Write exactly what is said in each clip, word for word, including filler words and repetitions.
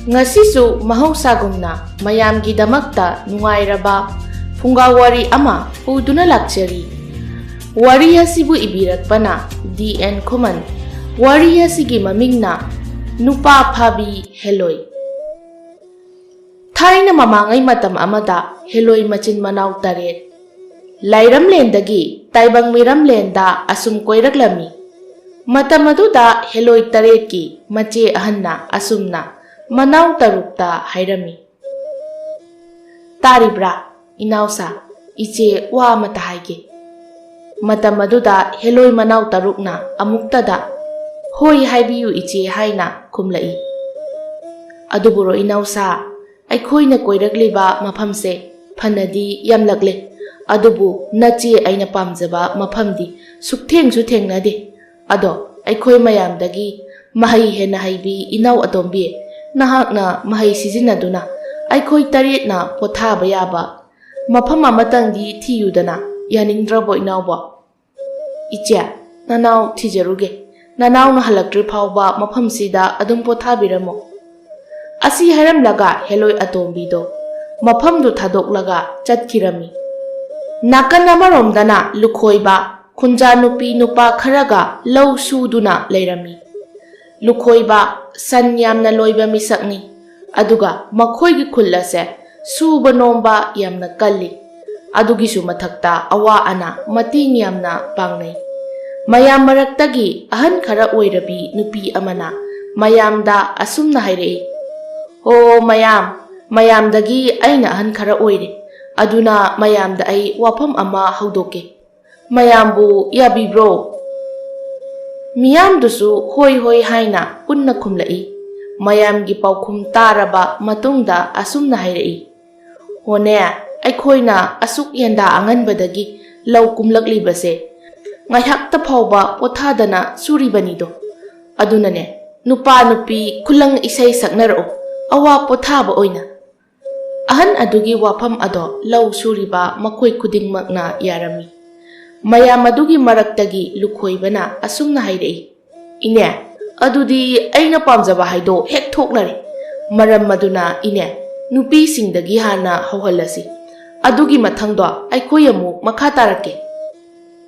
ꯉꯁꯤꯁꯨ ꯃꯍꯧꯁꯥꯒꯨꯝꯅ ꯃꯌꯥꯝꯒꯤꯗꯃꯛꯇ ꯅꯨꯡꯉꯥꯏꯔꯕ ꯐꯨꯡꯒꯥ ꯋꯥꯔꯤ ꯑꯃ ꯄꯨꯗꯨꯅ ꯂꯥꯛꯆꯔꯤ꯫ ꯋꯥꯔꯤ ꯑꯁꯤꯕꯨ ꯏꯕꯤꯔꯛꯄꯅ ꯗꯤ ꯑꯦꯟ ꯈꯨꯃꯟ꯫ ꯋꯥꯔꯤ ꯑꯁꯤꯒꯤ ꯃꯃꯤꯡꯅ ꯅꯨꯄꯥ ꯐꯥꯕꯤ ꯍꯦꯂꯣꯏ꯫ ꯊꯥꯏꯅ ꯃꯃꯥꯡꯉꯩ ꯃꯇꯝ ꯑꯃꯗ ꯍꯦꯂꯣꯏ ꯃꯆꯤꯟ ꯃꯅꯥꯎ ꯇꯔꯦꯠ ꯂꯥꯏꯔꯝꯂꯦꯟꯗꯒꯤ ꯇꯥꯏꯕꯪ ꯃꯤꯔꯝꯂꯦꯟꯗ ꯑꯁꯨꯝ ꯀꯣꯏꯔꯛꯂꯝꯃꯤ꯫ ꯃꯇꯝ ꯑꯗꯨꯗ ꯍꯦꯂꯣꯏ ꯇꯔꯦꯠꯀꯤ ꯃꯆꯦ ꯑꯍꯟꯅ ꯑꯁꯨꯝꯅ ꯃꯅꯥꯎ ꯇꯔꯨꯛꯇ ꯍꯥꯏꯔꯝꯃꯤ, "ꯇꯥꯔꯤꯕ꯭ꯔꯥ? ꯏꯅꯥꯎꯁꯥ, ꯏꯆꯦ ꯋꯥ ꯑꯃꯇ ꯍꯥꯏꯒꯦ꯫" ꯃꯇꯝ ꯑꯗꯨꯗ ꯍꯦꯂꯣꯏ ꯃꯅꯥꯎ ꯇꯔꯨꯛꯅ ꯑꯃꯨꯛꯇꯗ, "ꯍꯣꯏ, ꯍꯥꯏꯕꯤꯌꯨ ꯏꯆꯦ" ꯍꯥꯏꯅ ꯈꯨꯝꯂꯛꯏ꯫ "ꯑꯗꯨꯕꯨꯔꯣ ꯏꯅꯥꯎꯁꯥ, ꯑꯩꯈꯣꯏꯅ ꯀꯣꯏꯔꯛꯂꯤꯕ ꯃꯐꯝꯁꯦ ꯐꯅꯗꯤ ꯌꯥꯝꯂꯛꯂꯦ, ꯑꯗꯨꯕꯨ ꯅꯆꯦ ꯑꯩꯅ ꯄꯥꯝꯖꯕ ꯃꯐꯝꯗꯤ ꯁꯨꯛꯊꯦꯡꯁꯨ ꯊꯦꯡꯅꯗꯦ꯫ ꯑꯗꯣ ꯑꯩꯈꯣꯏ ꯃꯌꯥꯝꯗꯒꯤ ꯃꯍꯩ ꯍꯦꯟꯅ ꯍꯩꯕꯤ ꯏꯅꯥꯎ ꯑꯇꯣꯝꯕꯤ, ꯅꯍꯥꯛꯅ ꯃꯍꯩ ꯁꯤꯖꯤꯟꯅꯗꯨꯅ ꯑꯩꯈꯣꯏ ꯇꯔꯦꯠꯅ ꯄꯣꯊꯥꯕ ꯌꯥꯕ ꯃꯐꯝ ꯑꯃꯇꯪꯗꯤ ꯊꯤꯌꯨꯗꯅ, ꯌꯥꯅꯤꯡꯗ꯭ꯔꯕꯣ ꯏꯅꯥꯎꯕꯣ?" "ꯏꯆꯦ, ꯅꯅꯥꯎ ꯊꯤꯖꯔꯨꯒꯦ꯫ ꯅꯅꯥꯎꯅ ꯍꯜꯂꯛꯇ꯭ꯔꯤ ꯐꯥꯎꯕ ꯃꯐꯝꯁꯤꯗ ꯑꯗꯨꯝ ꯄꯣꯊꯥꯕꯤꯔꯝꯃꯣ꯫" ꯑꯁꯤ ꯍꯥꯏꯔꯝꯂꯒ ꯍꯦꯂꯣꯏ ꯑꯇꯣꯝꯕꯤꯗꯣ ꯃꯐꯝꯗꯨ ꯊꯥꯗꯣꯛꯂꯒ ꯆꯠꯈꯤꯔꯝꯃꯤ꯫ ꯅꯥꯀꯟ ꯑꯃꯔꯣꯝꯗꯅ ꯂꯨꯈꯣꯏꯕ, ꯈꯨꯟꯖꯥ ꯅꯨꯄꯤ ꯅꯨꯄꯥ ꯈꯔꯒ ꯂꯧ ꯁꯨꯗꯨꯅ ꯂꯩꯔꯝꯃꯤ꯫ ꯂꯨꯈꯣꯏꯕ ꯁꯟ ꯌꯥꯝꯅ ꯂꯣꯏꯕ ꯃꯤꯁꯛꯅꯤ, ꯑꯗꯨꯒ ꯃꯈꯣꯏꯒꯤ ꯈꯨꯜ ꯑꯁꯦ ꯁꯨꯕ ꯅꯣꯝꯕ ꯌꯥꯝꯅ ꯀꯜꯂꯤ꯫ ꯑꯗꯨꯒꯤꯁꯨ ꯃꯊꯛꯇ ꯑꯋꯥ ꯑꯅꯥ ꯃꯇꯦꯡ ꯌꯥꯝꯅ ꯄꯥꯡꯅꯩ꯫ ꯃꯌꯥꯝ ꯃꯔꯛꯇꯒꯤ ꯑꯍꯟ ꯈꯔ ꯑꯣꯏꯔꯕꯤ ꯅꯨꯄꯤ ꯑꯃꯅ ꯃꯌꯥꯝꯗ ꯑꯁꯨꯝꯅ ꯍꯥꯏꯔꯛꯏ, "ꯍꯣ ꯃꯌꯥꯝ, ꯃꯌꯥꯝꯗꯒꯤ ꯑꯩꯅ ꯑꯍꯟ ꯈꯔ ꯑꯣꯏꯔꯦ, ꯑꯗꯨꯅ ꯃꯌꯥꯝꯗ ꯑꯩ ꯋꯥꯐꯝ ꯑꯃ ꯍꯧꯗꯣꯛꯀꯦ꯫ ꯃꯌꯥꯝꯕꯨ ꯌꯥꯕꯤꯕ꯭ꯔꯣ?" ꯃꯤꯌꯥꯝꯗꯨꯁꯨ "ꯍꯣꯏ, ꯍꯣꯏ" ꯍꯥꯏꯅ ꯄꯨꯟꯅ ꯈꯨꯝꯂꯛꯏ꯫ ꯃꯌꯥꯝꯒꯤ ꯄꯥꯎꯈꯨꯝ ꯇꯥꯔꯕ ꯃꯇꯨꯡꯗ ꯑꯁꯨꯝꯅ ꯍꯥꯏꯔꯛꯏ, "ꯍꯣꯅꯦ, ꯑꯩꯈꯣꯏꯅ ꯑꯁꯨꯛ ꯌꯦꯟꯗꯥ ꯑꯉꯟꯕꯗꯒꯤ ꯂꯧ ꯀꯨꯝꯂꯛꯂꯤꯕꯁꯦ ꯉꯥꯏꯍꯥꯛꯇ ꯐꯥꯎꯕ ꯄꯣꯊꯥꯗꯅ ꯁꯨꯔꯤꯕꯅꯤꯗꯣ꯫ ꯑꯗꯨꯅꯅꯦ, ꯅꯨꯄꯥ ꯅꯨꯄꯤ ꯈꯨꯂꯪ ꯏꯁꯩ ꯁꯛꯅꯔꯛꯎ, ꯑꯋꯥ ꯄꯣꯊꯥꯕ ꯑꯣꯏꯅ꯫" ꯑꯍꯟ ꯑꯗꯨꯒꯤ ꯋꯥꯐꯝ ꯑꯗꯣ ꯂꯧ ꯁꯨꯔꯤꯕ ꯃꯈꯣꯏ ꯈꯨꯗꯤꯡꯃꯛꯅ ꯌꯥꯔꯝꯃꯤ꯫ ꯃꯌꯥꯝ ꯑꯗꯨꯒꯤ ꯃꯔꯛꯇꯒꯤ ꯂꯨꯈꯣꯏꯕꯅ ꯑꯁꯨꯝꯅ ꯍꯥꯏꯔꯛꯏ, "ꯏꯅꯦ, ꯑꯗꯨꯗꯤ ꯑꯩꯅ ꯄꯥꯝꯖꯕ ꯍꯥꯏꯗꯣ ꯍꯦꯛ ꯊꯣꯛꯂꯔꯦ꯫ ꯃꯔꯝ ꯑꯗꯨꯅ ꯏꯅꯦ, ꯅꯨꯄꯤꯁꯤꯡꯗꯒꯤ ꯍꯥꯟꯅ ꯍꯧꯍꯜꯂꯁꯤ꯫ ꯑꯗꯨꯒꯤ ꯃꯊꯪꯗꯣ ꯑꯩꯈꯣꯏ ꯑꯃꯨꯛ ꯃꯈꯥ ꯇꯥꯔꯛꯀꯦ꯫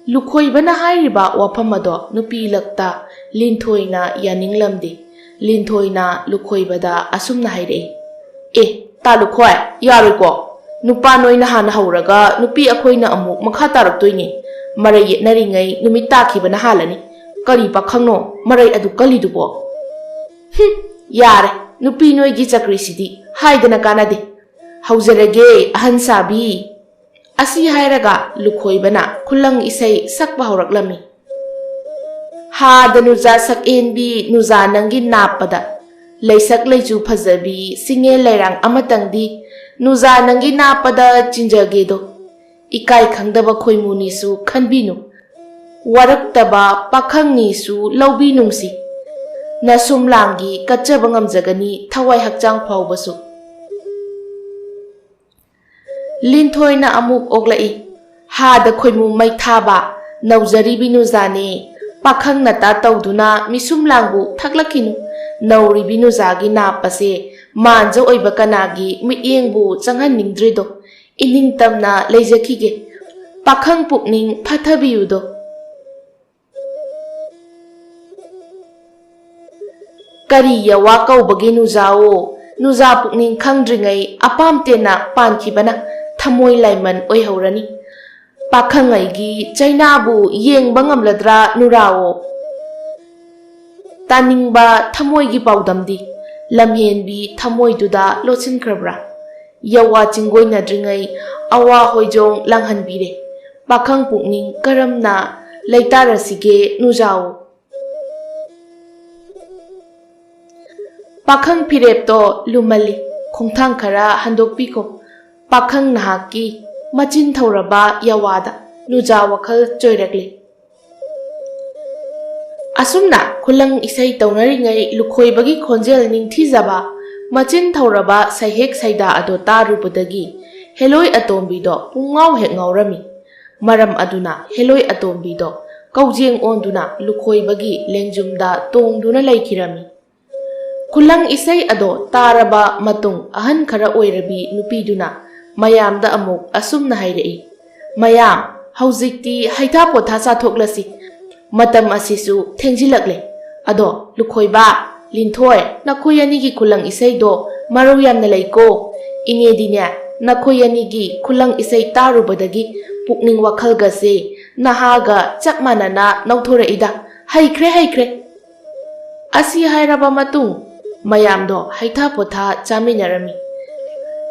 ꯂꯨꯈꯣꯏꯕꯅ ꯍꯥꯏꯔꯤꯕ ꯋꯥꯐꯝ ꯑꯗꯣ ꯅꯨꯄꯤ ꯂꯛꯇ ꯂꯤꯟꯊꯣꯏꯅ ꯌꯥꯅꯤꯡꯂꯝꯗꯦ꯫ ꯂꯤꯟꯊꯣꯏꯅ ꯂꯨꯈꯣꯏꯕꯗ ꯑꯁꯨꯝꯅ ꯍꯥꯏꯔꯛꯏ, "ꯑꯦ, ꯇꯥ ꯂꯨꯈꯣꯏ, ꯌꯥꯔꯣꯏꯀꯣ꯫ ꯅꯨꯄꯥ ꯅꯣꯏꯅ ꯍꯥꯟꯅ ꯍꯧꯔꯒ ꯅꯨꯄꯤ ꯑꯩꯈꯣꯏꯅ ꯑꯃꯨꯛ ꯃꯈꯥ ꯇꯥꯔꯛꯇꯣꯏꯅꯤ꯫ ꯃꯔꯩ ꯌꯦꯠꯅꯔꯤꯉꯩ ꯅꯨꯃꯤꯠ ꯇꯥꯈꯤꯕꯅ ꯍꯥꯜꯂꯅꯤ꯫ ꯀꯔꯤ ꯄꯥꯈꯪꯅꯣ ꯃꯔꯩ ꯑꯗꯨ ꯀꯜꯂꯤꯗꯨꯕꯣ?" "ꯍꯨꯝ, ꯌꯥꯔꯦ, ꯅꯨꯄꯤ ꯅꯣꯏꯒꯤ ꯆꯀ꯭ꯔꯤꯁꯤꯗꯤ ꯍꯥꯏꯗꯅ ꯀꯥꯟꯅꯗꯦ꯫ ꯍꯧꯖꯔꯒꯦ, ꯑꯍꯟ ꯁꯥꯕꯤ!" ꯑꯁꯤ ꯍꯥꯏꯔꯒ ꯂꯨꯈꯣꯏꯕꯅ ꯈꯨꯂꯪ ꯏꯁꯩ ꯁꯛꯄ ꯍꯧꯔꯛꯂꯝꯃꯤ꯫ "ꯍꯥꯗ ꯅꯨꯖꯥ ꯁꯛꯍꯦꯟꯕꯤ, ꯅꯨꯖꯥ ꯅꯪꯒꯤ ꯅꯥꯞꯄꯗ ꯂꯩꯁꯛ ꯂꯩꯆꯨ ꯐꯖꯕꯤ, ꯁꯤꯡꯉꯦ ꯂꯩꯔꯥꯡ ꯑꯃꯇꯪꯗꯤ ꯅꯨꯖꯥ ꯅꯪꯒꯤ ꯅꯥꯞꯄꯗ ꯆꯤꯟꯖꯒꯦꯗꯣ꯫ ꯏꯀꯥꯏ ꯈꯪꯗꯕ ꯈꯣꯏꯃꯨꯅꯤꯁꯨ ꯈꯟꯕꯤꯅꯨ, ꯋꯥꯔꯛꯇꯕ ꯄꯥꯈꯪꯅꯤꯁꯨ ꯂꯧꯕꯤꯅꯨꯡꯁꯤ꯫ ꯅꯁꯨꯝ ꯂꯥꯡꯒꯤ ꯀꯠꯆꯕ ꯉꯝꯖꯒꯅꯤ ꯊꯋꯥꯏ ꯍꯛꯆꯥꯡ ꯐꯥꯎꯕꯁꯨ꯫" ꯂꯤꯟꯊꯣꯏꯅ ꯑꯃꯨꯛ ꯑꯣꯛꯂꯛꯏ꯫ "ꯍꯥꯗ ꯈꯣꯏꯃꯨ ꯃꯩ ꯊꯥꯕ ꯅꯧꯖꯔꯤꯕꯤ ꯅꯨꯖꯥꯅꯦ꯫ ꯄꯥꯈꯪ ꯅꯇꯥ ꯇꯧꯗꯨꯅ ꯃꯤꯁꯨꯝ ꯂꯥꯡꯕꯨ ꯊꯛꯂꯛꯈꯤꯅꯨ꯫ ꯅꯧꯔꯤꯕꯤ ꯅꯨꯖꯥꯒꯤ ꯅꯥꯞꯄꯁꯦ ꯃꯥꯟꯖ ꯑꯣꯏꯕ ꯀꯅꯥꯒꯤ ꯃꯤꯠꯌꯦꯡꯕꯨ ꯆꯪꯍꯟꯅꯤꯡꯗ꯭ꯔꯤꯗꯣ꯫ ꯏꯅꯤꯡꯇꯝꯅ ꯂꯩꯖꯈꯤꯒꯦ꯫ ꯄꯥꯈꯪ ꯄꯨꯛꯅꯤꯡ ꯐꯊꯕꯤꯌꯨꯗꯣ꯫" "ꯀꯔꯤ ꯌꯥꯋꯥ ꯀꯧꯕꯒꯤ ꯅꯨꯖꯥꯑꯣ? ꯅꯨꯖꯥ ꯄꯨꯛꯅꯤꯡ ꯈꯪꯗ꯭ꯔꯤꯉꯩ ꯑꯄꯥꯝꯇꯦꯟꯅ ꯄꯥꯟꯈꯤꯕꯅ ꯊꯃꯣꯏ ꯂꯥꯏꯃꯟ ꯑꯣꯏꯍꯧꯔꯅꯤ꯫ ꯄꯥꯈꯪꯉꯩꯒꯤ ꯆꯩꯅꯥꯕꯨ ꯌꯦꯡꯕ ꯉꯝꯂꯗ꯭ꯔꯥ ꯅꯨꯔꯥꯑꯣ?" ꯇꯥꯅꯤꯡꯕ ꯊꯃꯣꯏꯒꯤ ꯄꯥꯎꯗꯝꯗꯤ ꯂꯝꯍꯦꯟꯕꯤ ꯊꯃꯣꯏꯗꯨꯗ ꯂꯣꯠꯁꯤꯟꯈ꯭ꯔꯕ꯭ꯔꯥ? ꯌꯥꯋꯥ ꯆꯤꯡꯒꯣꯏꯅꯗ꯭ꯔꯤꯉꯩ ꯑꯋꯥ ꯍꯣꯏꯖꯣꯡ ꯂꯥꯡꯍꯟꯕꯤꯔꯦ꯫ ꯄꯥꯈꯪ ꯄꯨꯛꯅꯤꯡ ꯀꯔꯝꯅ ꯂꯩꯇꯥꯔꯁꯤꯒꯦ ꯅꯨꯖꯥꯑꯣ? "ꯄꯥꯈꯪ ꯐꯤꯔꯦꯞꯇꯣ ꯂꯨꯃꯜꯂꯤ, ꯈꯣꯡꯊꯥꯡ ꯈꯔ ꯍꯟꯗꯣꯛꯄꯤꯈꯣ꯫" ꯄꯥꯈꯪ ꯅꯍꯥꯛꯀꯤ ꯃꯆꯤꯟ ꯊꯧꯔꯕ ꯌꯥꯋꯥꯗ ꯅꯨꯖꯥ ꯋꯥꯈꯜ ꯆꯣꯏꯔꯛꯂꯤ꯫ ꯑꯁꯨꯝꯅ ꯈꯨꯂꯪ ꯏꯁꯩ ꯇꯧꯅꯔꯤꯉꯩ ꯂꯨꯈꯣꯏꯕꯒꯤ ꯈꯣꯟꯖꯦꯜ ꯅꯤꯡꯊꯤꯖꯕ, ꯃꯆꯤꯟ ꯊꯧꯔꯕ ꯁꯩꯍꯦꯛ ꯁꯩꯗꯥ ꯑꯗꯣ ꯇꯥꯔꯨꯕꯗꯒꯤ ꯍꯦꯂꯣꯏ ꯑꯇꯣꯝꯕꯤꯗꯣ ꯄꯨꯡꯉꯥꯎ ꯍꯦꯛ ꯉꯥꯎꯔꯝꯃꯤ꯫ ꯃꯔꯝ ꯑꯗꯨꯅ ꯍꯦꯂꯣꯏ ꯑꯇꯣꯝꯕꯤꯗꯣ ꯀꯧꯖꯦꯡ ꯑꯣꯟꯗꯨꯅ ꯂꯨꯈꯣꯏꯕꯒꯤ ꯂꯦꯡꯖꯨꯝꯗ ꯇꯣꯡꯗꯨꯅ ꯂꯩꯈꯤꯔꯝꯃꯤ꯫ ꯈꯨꯂꯪ ꯏꯁꯩ ꯑꯗꯣ ꯇꯥꯔꯕ ꯃꯇꯨꯡ, ꯑꯍꯟ ꯈꯔ ꯑꯣꯏꯔꯕꯤ ꯅꯨꯄꯤꯗꯨꯅ ꯃꯌꯥꯝꯗ ꯑꯃꯨꯛ ꯑꯁꯨꯝꯅ ꯍꯥꯏꯔꯛꯏ, "ꯃꯌꯥꯝ, ꯍꯧꯖꯤꯛꯇꯤ ꯍꯩꯊꯥ ꯄꯣꯊꯥ ꯆꯥꯊꯣꯛꯂꯁꯤ꯫ ꯃꯇꯝ ꯑꯁꯤꯁꯨ ꯊꯦꯡꯖꯤꯜꯂꯛꯂꯦ꯫ ꯑꯗꯣ ꯂꯨꯈꯣꯏꯕ, ꯂꯤꯟꯊꯣꯏ, ꯅꯈꯣꯏ ꯑꯅꯤꯒꯤ ꯈꯨꯂꯪ ꯏꯁꯩꯗꯣ ꯃꯔꯧ ꯌꯥꯝꯅ ꯂꯩꯀꯣ꯫ ꯏꯅꯦꯗꯤꯅꯦ, ꯅꯈꯣꯏ ꯑꯅꯤꯒꯤ ꯈꯨꯂꯪ ꯏꯁꯩ ꯇꯥꯔꯨꯕꯗꯒꯤ ꯄꯨꯛꯅꯤꯡ ꯋꯥꯈꯜꯒꯁꯦ ꯅꯍꯥꯒ ꯆꯞ ꯃꯥꯟꯅꯅ ꯅꯧꯊꯣꯔꯛꯏꯗ꯫ ꯍꯩꯈ꯭ꯔꯦ, ꯍꯩꯈ꯭ꯔꯦ!" ꯑꯁꯤ ꯍꯥꯏꯔꯕ ꯃꯇꯨꯡ, ꯃꯌꯥꯝꯗꯣ ꯍꯩꯊꯥ ꯄꯣꯊꯥ ꯆꯥꯃꯤꯟꯅꯔꯝꯃꯤ꯫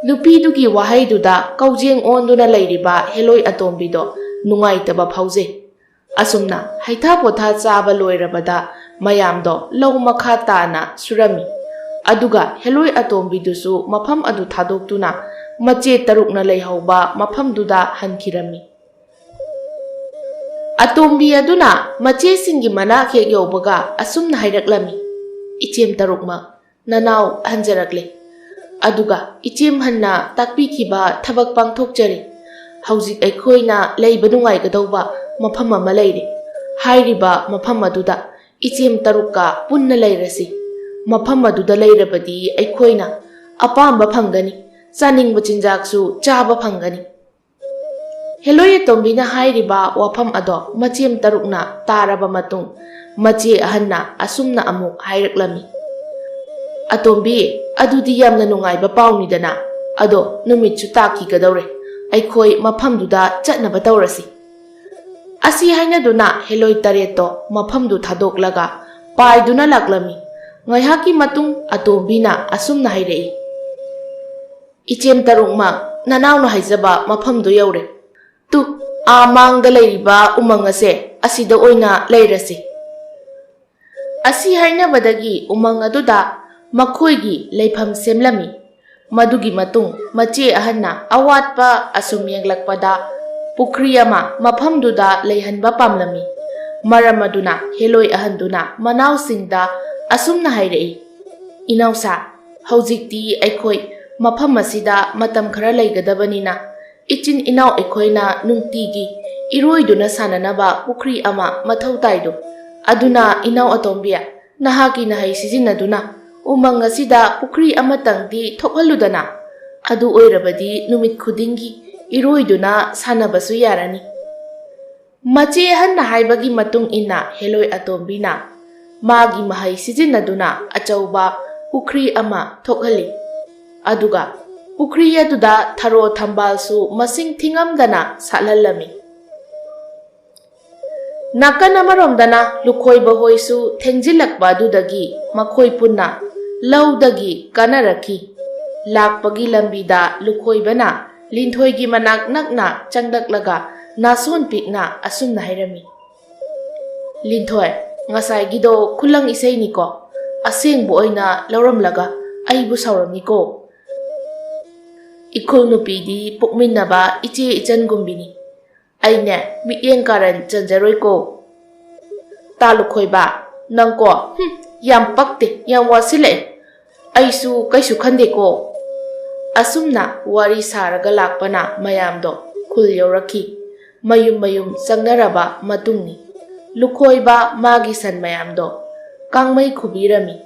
ꯅꯨꯄꯤꯗꯨꯒꯤ ꯋꯥꯍꯩꯗꯨꯗ ꯀꯧꯖꯦꯡ ꯑꯣꯟꯗꯨꯅ ꯂꯩꯔꯤꯕ ꯍꯦꯂꯣꯏ ꯑꯇꯣꯝꯕꯤꯗꯣ ꯅꯨꯡꯉꯥꯏꯇꯕ ꯐꯥꯎꯖꯩ꯫ ꯑꯁꯨꯝꯅ ꯍꯩꯊꯥ ꯄꯣꯊꯥ ꯆꯥꯕ ꯂꯣꯏꯔꯕꯗ, ꯃꯌꯥꯝꯗꯣ ꯂꯧ ꯃꯈꯥ ꯇꯥꯅ ꯁꯨꯔꯝꯃꯤ꯫ ꯑꯗꯨꯒ ꯍꯦꯂꯣꯏ ꯑꯇꯣꯝꯕꯤꯗꯨꯁꯨ ꯃꯐꯝ ꯑꯗꯨ ꯊꯥꯗꯣꯛꯇꯨꯅ ꯃꯆꯦ ꯇꯔꯨꯛꯅ ꯂꯩꯍꯧꯕ ꯃꯐꯝꯗꯨꯗ ꯍꯟꯈꯤꯔꯝꯃꯤ꯫ ꯑꯇꯣꯝꯕꯤ ꯑꯗꯨꯅ ꯃꯆꯦꯁꯤꯡꯒꯤ ꯃꯅꯥꯛ ꯍꯦꯛ ꯌꯧꯕꯒ ꯑꯁꯨꯝꯅ ꯍꯥꯏꯔꯛꯂꯝꯃꯤ, "ꯏꯆꯦꯝ ꯇꯔꯨꯛꯃꯛ, ꯅꯅꯥꯎ ꯍꯟꯖꯔꯛꯂꯦ꯫ ꯑꯗꯨꯒ ꯏꯆꯦꯝ ꯍꯟꯅ ꯇꯥꯛꯄꯤꯈꯤꯕ ꯊꯕꯛ ꯄꯥꯡꯊꯣꯛꯆꯔꯤ꯫ ꯍꯧꯖꯤꯛ ꯑꯩꯈꯣꯏꯅ ꯂꯩꯕ ꯅꯨꯡꯉꯥꯏꯒꯗꯧꯕ ꯃꯐꯝ ꯑꯃ ꯂꯩꯔꯦ꯫ ꯍꯥꯏꯔꯤꯕ ꯃꯐꯝ ꯑꯗꯨꯗ ꯏꯆꯦꯝ ꯇꯔꯨꯛꯀ ꯄꯨꯟꯅ ꯂꯩꯔꯁꯤ꯫ ꯃꯐꯝ ꯑꯗꯨꯗ ꯂꯩꯔꯕꯗꯤ ꯑꯩꯈꯣꯏꯅ ꯑꯄꯥꯝꯕ ꯐꯪꯒꯅꯤ, ꯆꯥꯅꯤꯡꯕ ꯆꯤꯟꯖꯥꯛꯁꯨ ꯆꯥꯕ ꯐꯪꯒꯅꯤ꯫" ꯍꯦꯂꯣꯏ ꯑꯇꯣꯝꯕꯤꯅ ꯍꯥꯏꯔꯤꯕ ꯋꯥꯐꯝ ꯑꯗꯣ ꯃꯆꯦꯝ ꯇꯔꯨꯛꯅ ꯇꯥꯔꯕ ꯃꯇꯨꯡ, ꯃꯆꯦ ꯑꯍꯟꯅ ꯑꯁꯨꯝꯅ ꯑꯃꯨꯛ ꯍꯥꯏꯔꯛꯂꯝꯃꯤ, "ꯑꯇꯣꯝꯕꯤ, ꯑꯗꯨꯗꯤ ꯌꯥꯝꯅ ꯅꯨꯡꯉꯥꯏꯕ ꯄꯥꯎꯅꯤꯗꯅ꯫ ꯑꯗꯣ ꯅꯨꯃꯤꯠꯁꯨ ꯇꯥꯈꯤꯒꯗꯧꯔꯦ꯫ ꯑꯩꯈꯣꯏ ꯃꯐꯝꯗꯨꯗ ꯆꯠꯅꯕ ꯇꯧꯔꯁꯤ꯫" ꯑꯁꯤ ꯍꯥꯏꯅꯗꯨꯅ ꯍꯦꯂꯣꯏ ꯇꯔꯦꯠꯇꯣ ꯃꯐꯝꯗꯨ ꯊꯥꯗꯣꯛꯂꯒ ꯄꯥꯏꯗꯨꯅ ꯂꯥꯛꯂꯝꯃꯤ꯫ ꯉꯥꯏꯍꯥꯛꯀꯤ ꯃꯇꯨꯡ ꯑꯇꯣꯝꯕꯤꯅ ꯑꯁꯨꯝꯅ ꯍꯥꯏꯔꯛꯏ, "ꯏꯆꯦꯝ ꯇꯔꯨꯛꯃꯛ, ꯅꯅꯥꯎꯅ ꯍꯥꯏꯖꯕ ꯃꯐꯝꯗꯨ ꯌꯧꯔꯦ꯫ ꯇꯨ, ꯑꯥ ꯃꯥꯡꯗ ꯂꯩꯔꯤꯕ ꯎꯃꯪ ꯑꯁꯦ, ꯑꯁꯤꯗ ꯑꯣꯏꯅ ꯂꯩꯔꯁꯤ꯫" ꯑꯁꯤ ꯍꯥꯏꯅꯕꯗꯒꯤ ꯎꯃꯪ ꯑꯗꯨꯗ ꯃꯈꯣꯏꯒꯤ ꯂꯩꯐꯝ ꯁꯦꯝꯂꯝꯃꯤ꯫ ꯃꯗꯨꯒꯤ ꯃꯇꯨꯡ ꯃꯆꯦ ꯑꯍꯟꯅ ꯑꯋꯥꯠꯄ ꯑꯁꯨꯝ ꯌꯦꯡꯂꯛꯄꯗ ꯄꯨꯈ꯭ꯔꯤ ꯑꯃ ꯃꯐꯝꯗꯨꯗ ꯂꯩꯍꯟꯕ ꯄꯥꯝꯂꯝꯃꯤ꯫ ꯃꯔꯝ ꯑꯗꯨꯅ ꯍꯦꯂꯣꯏ ꯑꯍꯟꯗꯨꯅ ꯃꯅꯥꯎꯁꯤꯡꯗ ꯑꯁꯨꯝꯅ ꯍꯥꯏꯔꯛꯏ, "ꯏꯅꯥꯎꯁꯥ, ꯍꯧꯖꯤꯛꯇꯤ ꯑꯩꯈꯣꯏ ꯃꯐꯝ ꯑꯁꯤꯗ ꯃꯇꯝ ꯈꯔ ꯂꯩꯒꯗꯕꯅꯤꯅ, ꯏꯆꯤꯟ ꯏꯅꯥꯎ ꯑꯩꯈꯣꯏꯅ ꯅꯨꯡꯇꯤꯒꯤ ꯏꯔꯣꯏꯗꯨꯅ ꯁꯥꯟꯅꯅꯕ ꯄꯨꯈ꯭ꯔꯤ ꯑꯃ ꯃꯊꯧ ꯇꯥꯏꯗꯣ꯫ ꯑꯗꯨꯅ ꯏꯅꯥꯎ ꯑꯇꯣꯝꯕꯤ, ꯅꯍꯥꯛꯀꯤ ꯅꯍꯩ ꯁꯤꯖꯤꯟꯅꯗꯨꯅ ꯎꯃꯪ ꯑꯁꯤꯗ ꯄꯨꯈ꯭ꯔꯤ ꯑꯃꯇꯪꯗꯤ ꯊꯣꯛꯍꯜꯂꯨꯗꯅ꯫ ꯑꯗꯨ ꯑꯣꯏꯔꯕꯗꯤ ꯅꯨꯃꯤꯠ ꯈꯨꯗꯤꯡꯒꯤ ꯏꯔꯣꯏꯗꯨꯅ ꯁꯥꯟꯅꯕꯁꯨ ꯌꯥꯔꯅꯤ꯫ ꯃꯆꯦ ꯑꯍꯟꯅ ꯍꯥꯏꯕꯒꯤ ꯃꯇꯨꯡ ꯏꯟꯅ ꯍꯦꯂꯣꯏ ꯑꯇꯣꯝꯕꯤꯅ ꯃꯥꯒꯤ ꯃꯍꯩ ꯁꯤꯖꯤꯟꯅꯗꯨꯅ ꯑꯆꯧꯕ ꯄꯨꯈ꯭ꯔꯤ ꯑꯃ ꯊꯣꯛꯍꯜꯂꯤ꯫ ꯑꯗꯨꯒ ꯄꯨꯈ꯭ꯔꯤ ꯑꯗꯨꯗ ꯊꯔꯣ ꯊꯝꯕꯥꯜꯁꯨ ꯃꯁꯤꯡ ꯊꯤꯉꯝꯗꯅ ꯁꯥꯠꯍꯜꯂꯝꯃꯤ꯫ ꯅꯥꯀꯟ ꯑꯃꯔꯣꯝꯗꯅ ꯂꯨꯈꯣꯏꯕ ꯍꯣꯏꯁꯨ ꯊꯦꯡꯖꯤꯜꯂꯛꯄ ꯑꯗꯨꯗꯒꯤ ꯃꯈꯣꯏ ꯄꯨꯟꯅ ꯂꯧꯗꯒꯤ ꯀꯥꯟꯅꯔꯛꯈꯤ꯫ ꯂꯥꯛꯄꯒꯤ ꯂꯝꯕꯤꯗ ꯂꯨꯈꯣꯏꯕꯅ ꯂꯤꯟꯊꯣꯏꯒꯤ ꯃꯅꯥꯛ ꯅꯛꯅ ꯆꯪꯂꯛꯂꯒ ꯅꯥꯁꯣꯟ ꯄꯤꯛꯅ ꯑꯁꯨꯝꯅ ꯍꯥꯏꯔꯝꯃꯤ, "ꯂꯤꯟꯊꯣꯏ, ꯉꯁꯥꯏꯒꯤꯗꯣ ꯈꯨꯂꯪ ꯏꯁꯩꯅꯤꯀꯣ? ꯑꯁꯦꯡꯕ ꯑꯣꯏꯅ ꯂꯧꯔꯝꯂꯒ ꯑꯩꯕꯨ ꯁꯥꯎꯔꯝꯃꯤꯀꯣ?" "ꯏꯈꯨꯜ ꯅꯨꯄꯤꯗꯤ ꯄꯣꯛꯃꯤꯟꯅꯕ ꯏꯆꯦ ꯏꯆꯟꯒꯨꯝꯕꯤꯅꯤ꯫ ꯑꯩꯅꯦ ꯃꯤꯠꯌꯦꯡ ꯀꯥꯔꯟ ꯆꯟꯖꯔꯣꯏꯀꯣ꯫ ꯇꯥ ꯂꯨꯈꯣꯏꯕ, ꯅꯪꯀꯣ, ꯍꯨꯝ, ꯌꯥꯝ ꯄꯛꯇꯦ, ꯌꯥꯝ ꯋꯥꯁꯤꯜꯂꯛꯑꯦ꯫ ꯑꯩꯁꯨ ꯀꯩꯁꯨ ꯈꯟꯗꯦꯀꯣ꯫" ꯑꯁꯨꯝꯅ ꯋꯥꯔꯤ ꯁꯥꯔꯒ ꯂꯥꯛꯄꯅ ꯃꯌꯥꯝꯗꯣ ꯈꯨꯜ ꯌꯧꯔꯛꯈꯤ꯫ ꯃꯌꯨꯝ ꯃꯌꯨꯝ ꯆꯪꯅꯔꯕ ꯃꯇꯨꯡꯅꯤ꯫ ꯂꯨꯈꯣꯏꯕ ꯃꯥꯒꯤ ꯁꯟ ꯃꯌꯥꯝꯗꯣ ꯀꯥꯡꯃꯩ ꯈꯨꯕꯤꯔꯝꯃꯤ꯫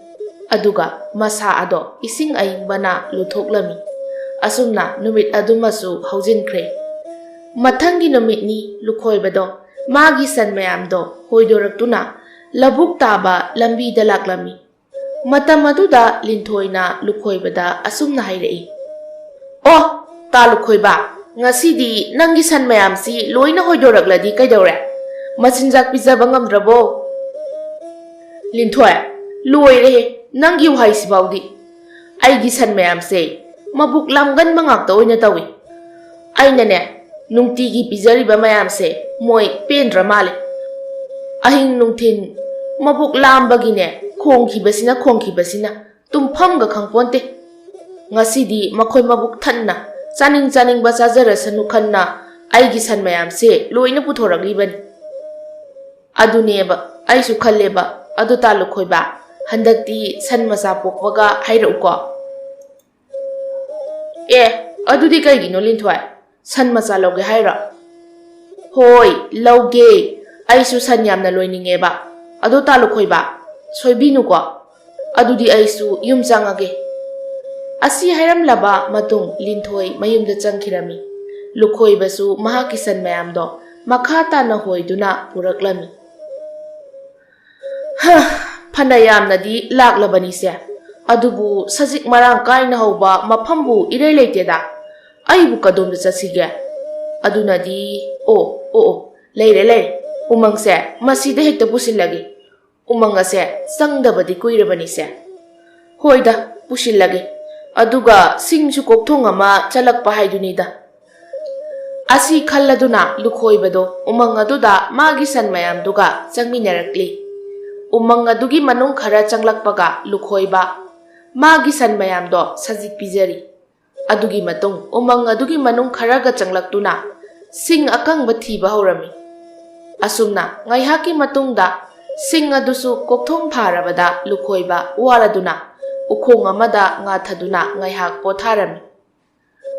ꯑꯗꯨꯒ ꯃꯁꯥ ꯑꯗꯣ ꯏꯁꯤꯡ ꯑꯏꯪꯕꯅ ꯂꯨꯊꯣꯛꯂꯝꯃꯤ꯫ ꯑꯁꯨꯝꯅ ꯅꯨꯃꯤꯠ ꯑꯗꯨꯃꯁꯨ ꯍꯧꯖꯤꯟꯈ꯭ꯔꯦ꯫ ꯃꯊꯪꯒꯤ ꯅꯨꯃꯤꯠꯅꯤ ꯂꯨꯈꯣꯏꯕꯗꯣ ꯃꯥꯒꯤ ꯁꯟ ꯃꯌꯥꯝꯗꯣ ꯍꯣꯏꯗꯣꯔꯛꯇꯨꯅ ꯂꯧꯕꯨꯛ ꯇꯥꯕ ꯂꯝꯕꯤꯗ ꯂꯥꯛꯂꯝꯃꯤ꯫ ꯃꯇꯝ ꯑꯗꯨꯗ ꯂꯤꯟꯊꯣꯏꯅ ꯂꯨꯈꯣꯏꯕꯗ ꯑꯁꯨꯝꯅ ꯍꯥꯏꯔꯛꯏ, "ꯑꯣ, ꯇꯥ ꯂꯨꯈꯣꯏꯕ, ꯉꯁꯤꯗꯤ ꯅꯪꯒꯤ ꯁꯟ ꯃꯌꯥꯝꯁꯤ ꯂꯣꯏꯅ ꯍꯣꯏꯗꯣꯔꯛꯂꯗꯤ ꯀꯩꯗꯧꯔꯦ? ꯃꯆꯤꯟꯖꯥꯛ ꯄꯤꯖꯕ ꯉꯝꯗ꯭ꯔꯕꯣ?" "ꯂꯤꯟꯊꯣꯏ, ꯂꯣꯏꯔꯦꯍꯦ ꯅꯪꯒꯤ ꯋꯥꯍꯩꯁꯤꯐꯥꯎꯗꯤ꯫ ꯑꯩꯒꯤ ꯁꯟ ꯃꯌꯥꯝꯁꯦ ꯃꯕꯨꯛ ꯂꯥꯝꯒꯟꯕ ꯉꯥꯛꯇ ꯑꯣꯏꯅ ꯇꯧꯏ꯫ ꯑꯩꯅꯅꯦ ꯅꯨꯡꯇꯤꯒꯤ ꯄꯤꯖꯔꯤꯕ ꯃꯌꯥꯝꯁꯦ ꯃꯣꯏ ꯄꯦꯟꯗ꯭ꯔ ꯃꯥꯜꯂꯦ꯫ ꯑꯍꯤꯡ ꯅꯨꯡꯊꯤꯟ ꯃꯕꯨꯛ ꯂꯥꯝꯕꯒꯤꯅꯦ ꯈꯣꯡꯈꯤꯕꯁꯤꯅ ꯈꯣꯡꯈꯤꯕꯁꯤꯅ ꯇꯨꯝꯐꯝꯒ ꯈꯪꯄꯣꯟꯇꯦ꯫ ꯉꯁꯤꯗꯤ ꯃꯈꯣꯏ ꯃꯕꯨꯛ ꯊꯟꯅ ꯆꯥꯅꯤꯡ ꯆꯥꯅꯤꯡꯕ ꯆꯥꯖꯔꯁꯅꯨ ꯈꯟꯅ ꯑꯩꯒꯤ ꯁꯟ ꯃꯌꯥꯝꯁꯦ ꯂꯣꯏꯅ ꯄꯨꯊꯣꯔꯛꯂꯤꯕꯅꯤ꯫ ꯑꯗꯨꯅꯦꯕ ꯑꯩꯁꯨ ꯈꯜꯂꯦꯕ꯫ ꯑꯗꯨ ꯇꯥ ꯂꯨꯈꯣꯏꯕ, ꯍꯟꯗꯛꯇꯤ ꯁꯟ ꯃꯆꯥ ꯄꯣꯛꯄꯒ ꯍꯥꯏꯔꯛꯎꯀꯣ꯫" "ꯑꯦ, ꯑꯗꯨꯗꯤ ꯀꯩꯒꯤꯅꯣ ꯂꯤꯟꯊꯣꯏ? ꯁꯟ ꯃꯆꯥ ꯂꯧꯒꯦ ꯍꯥꯏꯔꯣ?" "ꯍꯣꯏ, ꯂꯧꯒꯦ꯫ ꯑꯩꯁꯨ ꯁꯟ ꯌꯥꯝꯅ ꯂꯣꯏꯅꯤꯡꯉꯦꯕ꯫ ꯑꯗꯣ ꯇꯥ ꯂꯨꯈꯣꯏꯕ, ꯁꯣꯏꯕꯤꯅꯨꯀꯣ꯫ "ꯑꯗꯨꯗꯤ ꯑꯩꯁꯨ ꯌꯨꯝ ꯆꯪꯉꯒꯦ"꯫ ꯑꯁꯤ ꯍꯥꯏꯔꯝꯂꯕ ꯃꯇꯨꯡ ꯂꯤꯟꯊꯣꯏ ꯃꯌꯨꯝꯗ ꯆꯪꯈꯤꯔꯝꯃꯤ꯫ ꯂꯨꯈꯣꯏꯕꯁꯨ ꯃꯍꯥꯛꯀꯤ ꯁꯟ ꯃꯌꯥꯝꯗꯣ ꯃꯈꯥ ꯇꯥꯅ ꯍꯣꯏꯗꯨꯅ ꯄꯨꯔꯛꯂꯝꯃꯤ꯫ "ꯍ, ꯐꯅ ꯌꯥꯝꯅꯗꯤ ꯂꯥꯛꯂꯕꯅꯤꯁꯦ, ꯑꯗꯨꯕꯨ ꯁꯖꯤꯛ ꯃꯔꯥꯡ ꯀꯥꯏꯅ ꯍꯧꯕ ꯃꯐꯝꯕꯨ ꯏꯔꯩ ꯂꯩꯇꯦꯗ꯫ ꯑꯩꯕꯨ ꯀꯗꯣꯝꯗ ꯆꯠꯁꯤꯒꯦ? ꯑꯗꯨꯅꯗꯤ, ꯑꯣ, ꯑꯣ, ꯑꯣ, ꯂꯩꯔꯦ, ꯂꯩꯔꯦ꯫ ꯎꯃꯪꯁꯦ ꯃꯁꯤꯗ ꯍꯦꯛꯇ ꯄꯨꯁꯤꯜꯂꯒꯦ꯫ ꯎꯃꯪ ꯑꯁꯦ ꯆꯪꯗꯕꯗꯤ ꯀꯨꯏꯔꯕꯅꯤꯁꯦ꯫ ꯍꯣꯏꯗ, ꯄꯨꯁꯤꯜꯂꯒꯦ꯫ ꯑꯗꯨꯒ ꯁꯤꯡꯁꯨ ꯀꯣꯛꯊꯣꯡ ꯑꯃ ꯆꯠꯂꯛꯄ ꯍꯥꯏꯗꯨꯅꯤꯗ"꯫ ꯑꯁꯤ ꯈꯜꯂꯗꯨꯅ ꯂꯨꯈꯣꯏꯕꯗꯣ ꯎꯃꯪ ꯑꯗꯨꯗ ꯃꯥꯒꯤ ꯁꯟ ꯃꯌꯥꯝꯗꯨꯒ ꯆꯪꯃꯤꯟꯅꯔꯛꯂꯤ꯫ ꯎꯃꯪ ꯑꯗꯨꯒꯤ ꯃꯅꯨꯡ ꯈꯔ ꯆꯪꯂꯛꯄꯒ ꯂꯨꯈꯣꯏꯕ ꯃꯥꯒꯤ ꯁꯟ ꯃꯌꯥꯝꯗꯣ ꯁꯖꯤꯛ ꯄꯤꯖꯔꯤ꯫ ꯑꯗꯨꯒꯤ ꯃꯇꯨꯡ ꯎꯃꯪ ꯑꯗꯨꯒꯤ ꯃꯅꯨꯡ ꯈꯔꯒ ꯆꯪꯂꯛꯇꯨꯅ ꯁꯤꯡ ꯑꯀꯪꯕ ꯊꯤꯕ ꯍꯧꯔꯝꯃꯤ꯫ ꯑꯁꯨꯝꯅ ꯉꯥꯏꯍꯥꯛꯀꯤ ꯃꯇꯨꯡꯗ ꯁꯤꯡ ꯑꯗꯨꯁꯨ ꯀꯣꯛꯊꯣꯡ ꯐꯥꯔꯕꯗ ꯂꯨꯈꯣꯏꯕ ꯋꯥꯔꯗꯨꯅ ꯎꯈꯣꯡ ꯑꯃꯗ ꯉꯥꯊꯗꯨꯅ ꯉꯥꯏꯍꯥꯛ ꯄꯣꯊꯥꯔꯝꯃꯤ꯫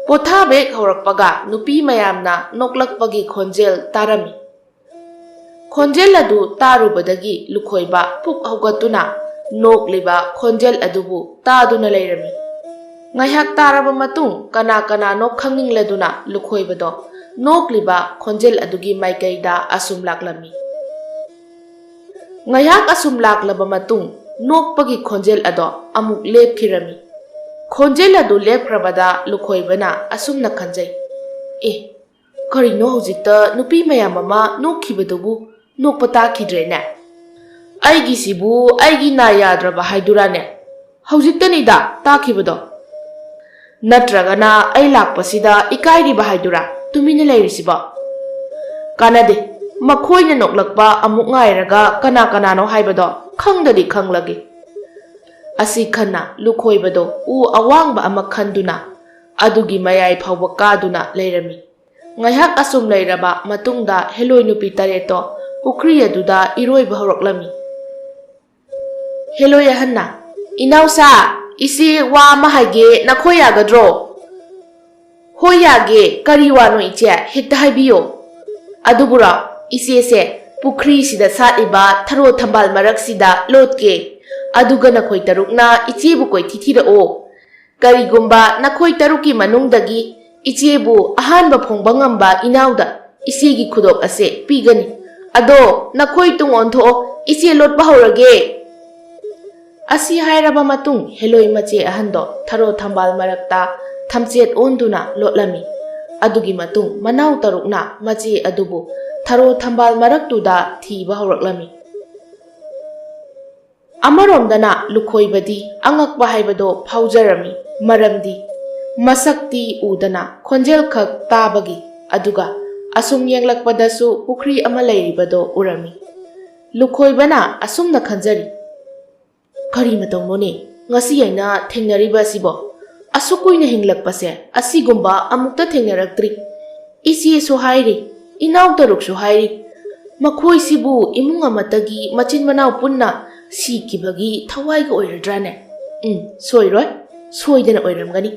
ꯄꯣꯊꯥꯕ ꯍꯦꯛ ꯍꯧꯔꯛꯄꯒ ꯅꯨꯄꯤ ꯃꯌꯥꯝꯅ ꯅꯣꯛꯂꯛꯄꯒꯤ ꯈꯣꯟꯖꯦꯜ ꯇꯥꯔꯝꯃꯤ꯫ ꯈꯣꯟꯖꯦꯜ ꯑꯗꯨ ꯇꯥꯔꯨꯕꯗꯒꯤ ꯂꯨꯈꯣꯏꯕ ꯐꯨꯛ ꯍꯧꯒꯠꯇꯨꯅ ꯅꯣꯛꯂꯤꯕ ꯈꯣꯟꯖꯦꯜ ꯑꯗꯨꯕꯨ ꯇꯥꯗꯨꯅ ꯂꯩꯔꯝꯃꯤ꯫ ꯉꯥꯏꯍꯥꯛ ꯇꯥꯔꯕ ꯃꯇꯨꯡ ꯀꯅꯥ ꯀꯅꯥꯅꯣ ꯈꯪꯅꯤꯡꯂꯗꯨꯅ ꯂꯨꯈꯣꯏꯕꯗꯣ ꯅꯣꯛꯂꯤꯕ ꯈꯣꯟꯖꯦꯜ ꯑꯗꯨꯒꯤ ꯃꯥꯏꯀꯩꯗ ꯑꯁꯨꯝ ꯂꯥꯛꯂꯝꯃꯤ꯫ ꯉꯥꯏꯍꯥꯛ ꯑꯁꯨꯝ ꯂꯥꯛꯂꯕ ꯃꯇꯨꯡ ꯅꯣꯛꯄꯒꯤ ꯈꯣꯟꯖꯦꯜ ꯑꯗꯣ ꯑꯃꯨꯛ ꯂꯦꯞꯈꯤꯔꯝꯃꯤ꯫ ꯈꯣꯟꯖꯦꯜ ꯑꯗꯨ ꯂꯦꯞꯈ꯭ꯔꯕꯗ ꯂꯨꯈꯣꯏꯕꯅ ꯑꯁꯨꯝꯅ ꯈꯟꯖꯩ, "ꯑꯦ, ꯀꯔꯤꯅꯣ ꯍꯧꯖꯤꯛꯇ ꯅꯨꯄꯤ ꯃꯌꯥꯝ ꯑꯃ ꯅꯣꯛꯈꯤꯕꯗꯨꯕꯨ ꯅꯣꯛꯄ ꯇꯥꯈꯤꯗ꯭ꯔꯦꯅꯦ? ꯑꯩꯒꯤꯁꯤꯕꯨ ꯑꯩꯒꯤ ꯅꯥ ꯌꯥꯗ꯭ꯔꯕ ꯍꯥꯏꯗꯨꯔꯥꯅꯦ? ꯍꯧꯖꯤꯛꯇꯅꯤꯗ ꯇꯥꯈꯤꯕꯗꯣ꯫ ꯅꯠꯇ꯭ꯔꯒꯅ ꯑꯩ ꯂꯥꯛꯄꯁꯤꯗ ꯏꯀꯥꯏꯔꯤꯕ ꯍꯥꯏꯗꯨꯔꯥ ꯇꯨꯃꯤꯟꯅ ꯂꯩꯔꯤꯁꯤꯕꯣ? ꯀꯥꯟꯅꯗꯦ, ꯃꯈꯣꯏꯅ ꯅꯣꯛꯂꯛꯄ ꯑꯃꯨꯛ ꯉꯥꯏꯔꯒ ꯀꯅꯥ ꯀꯅꯥꯅꯣ ꯍꯥꯏꯕꯗꯣ ꯈꯪꯗꯗꯤ ꯈꯪꯂꯒꯦ"꯫ ꯑꯁꯤ ꯈꯟꯅ ꯂꯨꯈꯣꯏꯕꯗꯣ ꯎ ꯑꯋꯥꯡꯕ ꯑꯃ ꯈꯟꯗꯨꯅ ꯑꯗꯨꯒꯤ ꯃꯌꯥꯏ ꯐꯥꯎꯕ ꯀꯥꯗꯨꯅ ꯂꯩꯔꯝꯃꯤ꯫ ꯉꯥꯏꯍꯥꯛ ꯑꯁꯨꯝ ꯂꯩꯔꯕ ꯃꯇꯨꯡꯗ ꯍꯦꯂꯣꯏ ꯅꯨꯄꯤ ꯇꯔꯦꯠꯇꯣ ꯄꯨꯈ꯭ꯔꯤ ꯑꯗꯨꯗ ꯏꯔꯣꯏꯕ ꯍꯧꯔꯛꯂꯝꯃꯤ꯫ ꯍꯦꯂꯣꯏ ꯑꯍꯟꯅ, "ꯏꯅꯥꯎꯁꯥ, ꯏꯆꯦ ꯋꯥ ꯑꯃ ꯍꯥꯏꯒꯦ, ꯅꯈꯣꯏ ꯌꯥꯒꯗ꯭ꯔꯣ?" "ꯍꯣꯏ, ꯌꯥꯒꯦ꯫ ꯀꯔꯤ ꯋꯥꯅꯣ ꯏꯆꯦ? ꯍꯦꯛꯇ ꯍꯥꯏꯕꯤꯌꯣ"꯫ "ꯑꯗꯨꯕꯨꯔꯣ, ꯏꯆꯦꯁꯦ ꯄꯨꯈ꯭ꯔꯤꯁꯤꯗ ꯁꯥꯠꯂꯤꯕ ꯊꯔꯣ ꯊꯝꯕꯥꯜ ꯃꯔꯛꯁꯤꯗ ꯂꯣꯠꯀꯦ꯫ ꯑꯗꯨꯒ ꯅꯈꯣꯏ ꯇꯔꯨꯛꯅ ꯏꯆꯦꯕꯨ ꯀꯣꯏꯊꯤ ꯊꯤꯔꯛꯑꯣ꯫ ꯀꯔꯤꯒꯨꯝꯕ ꯅꯈꯣꯏ ꯇꯔꯨꯛꯀꯤ ꯃꯅꯨꯡꯗꯒꯤ ꯏꯆꯦꯕꯨ ꯑꯍꯥꯟꯕ ꯐꯣꯡꯕ ꯉꯝꯕ ꯏꯅꯥꯎꯗ ꯏꯆꯦꯒꯤ ꯈꯨꯗꯣꯞ ꯑꯁꯦ ꯄꯤꯒꯅꯤ꯫ ꯑꯗꯣ ꯅꯈꯣꯏ ꯇꯨꯡ ꯑꯣꯟꯊꯣꯛꯑꯣ, ꯏꯆꯦ ꯂꯣꯠꯄ ꯍꯧꯔꯒꯦ꯫" ꯑꯁꯤ ꯍꯥꯏꯔꯕ ꯃꯇꯨꯡ ꯍꯦꯂꯣꯏ ꯃꯆꯦ ꯑꯍꯟꯗꯣ ꯊꯔꯣ ꯊꯝꯕꯥꯜ ꯃꯔꯛꯇ ꯊꯝꯆꯦꯠ ꯑꯣꯟꯗꯨꯅ ꯂꯣꯠꯂꯝꯃꯤ꯫ ꯑꯗꯨꯒꯤ ꯃꯇꯨꯡ ꯃꯅꯥꯎ ꯇꯔꯨꯛꯅ ꯃꯆꯦ ꯑꯗꯨꯕꯨ ꯊꯔꯣ ꯊꯝꯕꯥꯜ ꯃꯔꯛꯇꯨꯗ ꯊꯤꯕ ꯍꯧꯔꯛꯂꯝꯃꯤ꯫ ꯑꯃꯔꯣꯝꯗꯅ ꯂꯨꯈꯣꯏꯕꯗꯤ ꯑꯉꯛꯄ ꯍꯥꯏꯕꯗꯣ ꯐꯥꯎꯖꯔꯝꯃꯤ, ꯃꯔꯝꯗꯤ ꯃꯁꯛꯇꯤ ꯎꯗꯅ ꯈꯣꯟꯖꯦꯜ ꯈꯛ ꯇꯥꯕꯒꯤ, ꯑꯗꯨꯒ ꯑꯁꯨꯝ ꯌꯦꯡꯂꯛꯄꯗꯁꯨ ꯄꯨꯈ꯭ꯔꯤ ꯑꯃ ꯂꯩꯔꯤꯕꯗꯣ ꯎꯔꯝꯃꯤ꯫ ꯂꯨꯈꯣꯏꯕꯅ ꯑꯁꯨꯝꯅ ꯈꯟꯖꯔꯤ, "ꯀꯔꯤ ꯃꯇꯧꯅꯣꯅꯦ ꯉꯁꯤ ꯑꯩꯅ ꯊꯦꯡꯅꯔꯤꯕ ꯑꯁꯤꯕꯣ? ꯑꯁꯨꯛ ꯀꯨꯏꯅ ꯍꯤꯡꯂꯛꯄꯁꯦ ꯑꯁꯤꯒꯨꯝꯕ ꯑꯃꯨꯛꯇ ꯊꯦꯡꯅꯔꯛꯇ꯭ꯔꯤ꯫ ꯏꯆꯦꯁꯨ ꯍꯥꯏꯔꯤ, ꯏꯅꯥꯎ ꯇꯔꯨꯛꯁꯨ ꯍꯥꯏꯔꯤ, ꯃꯈꯣꯏꯁꯤꯕꯨ ꯏꯃꯨꯡ ꯑꯃꯠꯇꯒꯤ ꯃꯆꯤꯟ ꯃꯅꯥꯎ ꯄꯨꯟꯅ ꯁꯤꯈꯤꯕꯒꯤ ꯊꯋꯥꯏꯒ ꯑꯣꯏꯔꯗ꯭ꯔꯥꯅꯦ? ꯎꯝ, ꯁꯣꯏꯔꯣꯏ, ꯁꯣꯏꯗꯅ ꯑꯣꯏꯔꯝꯒꯅꯤ꯫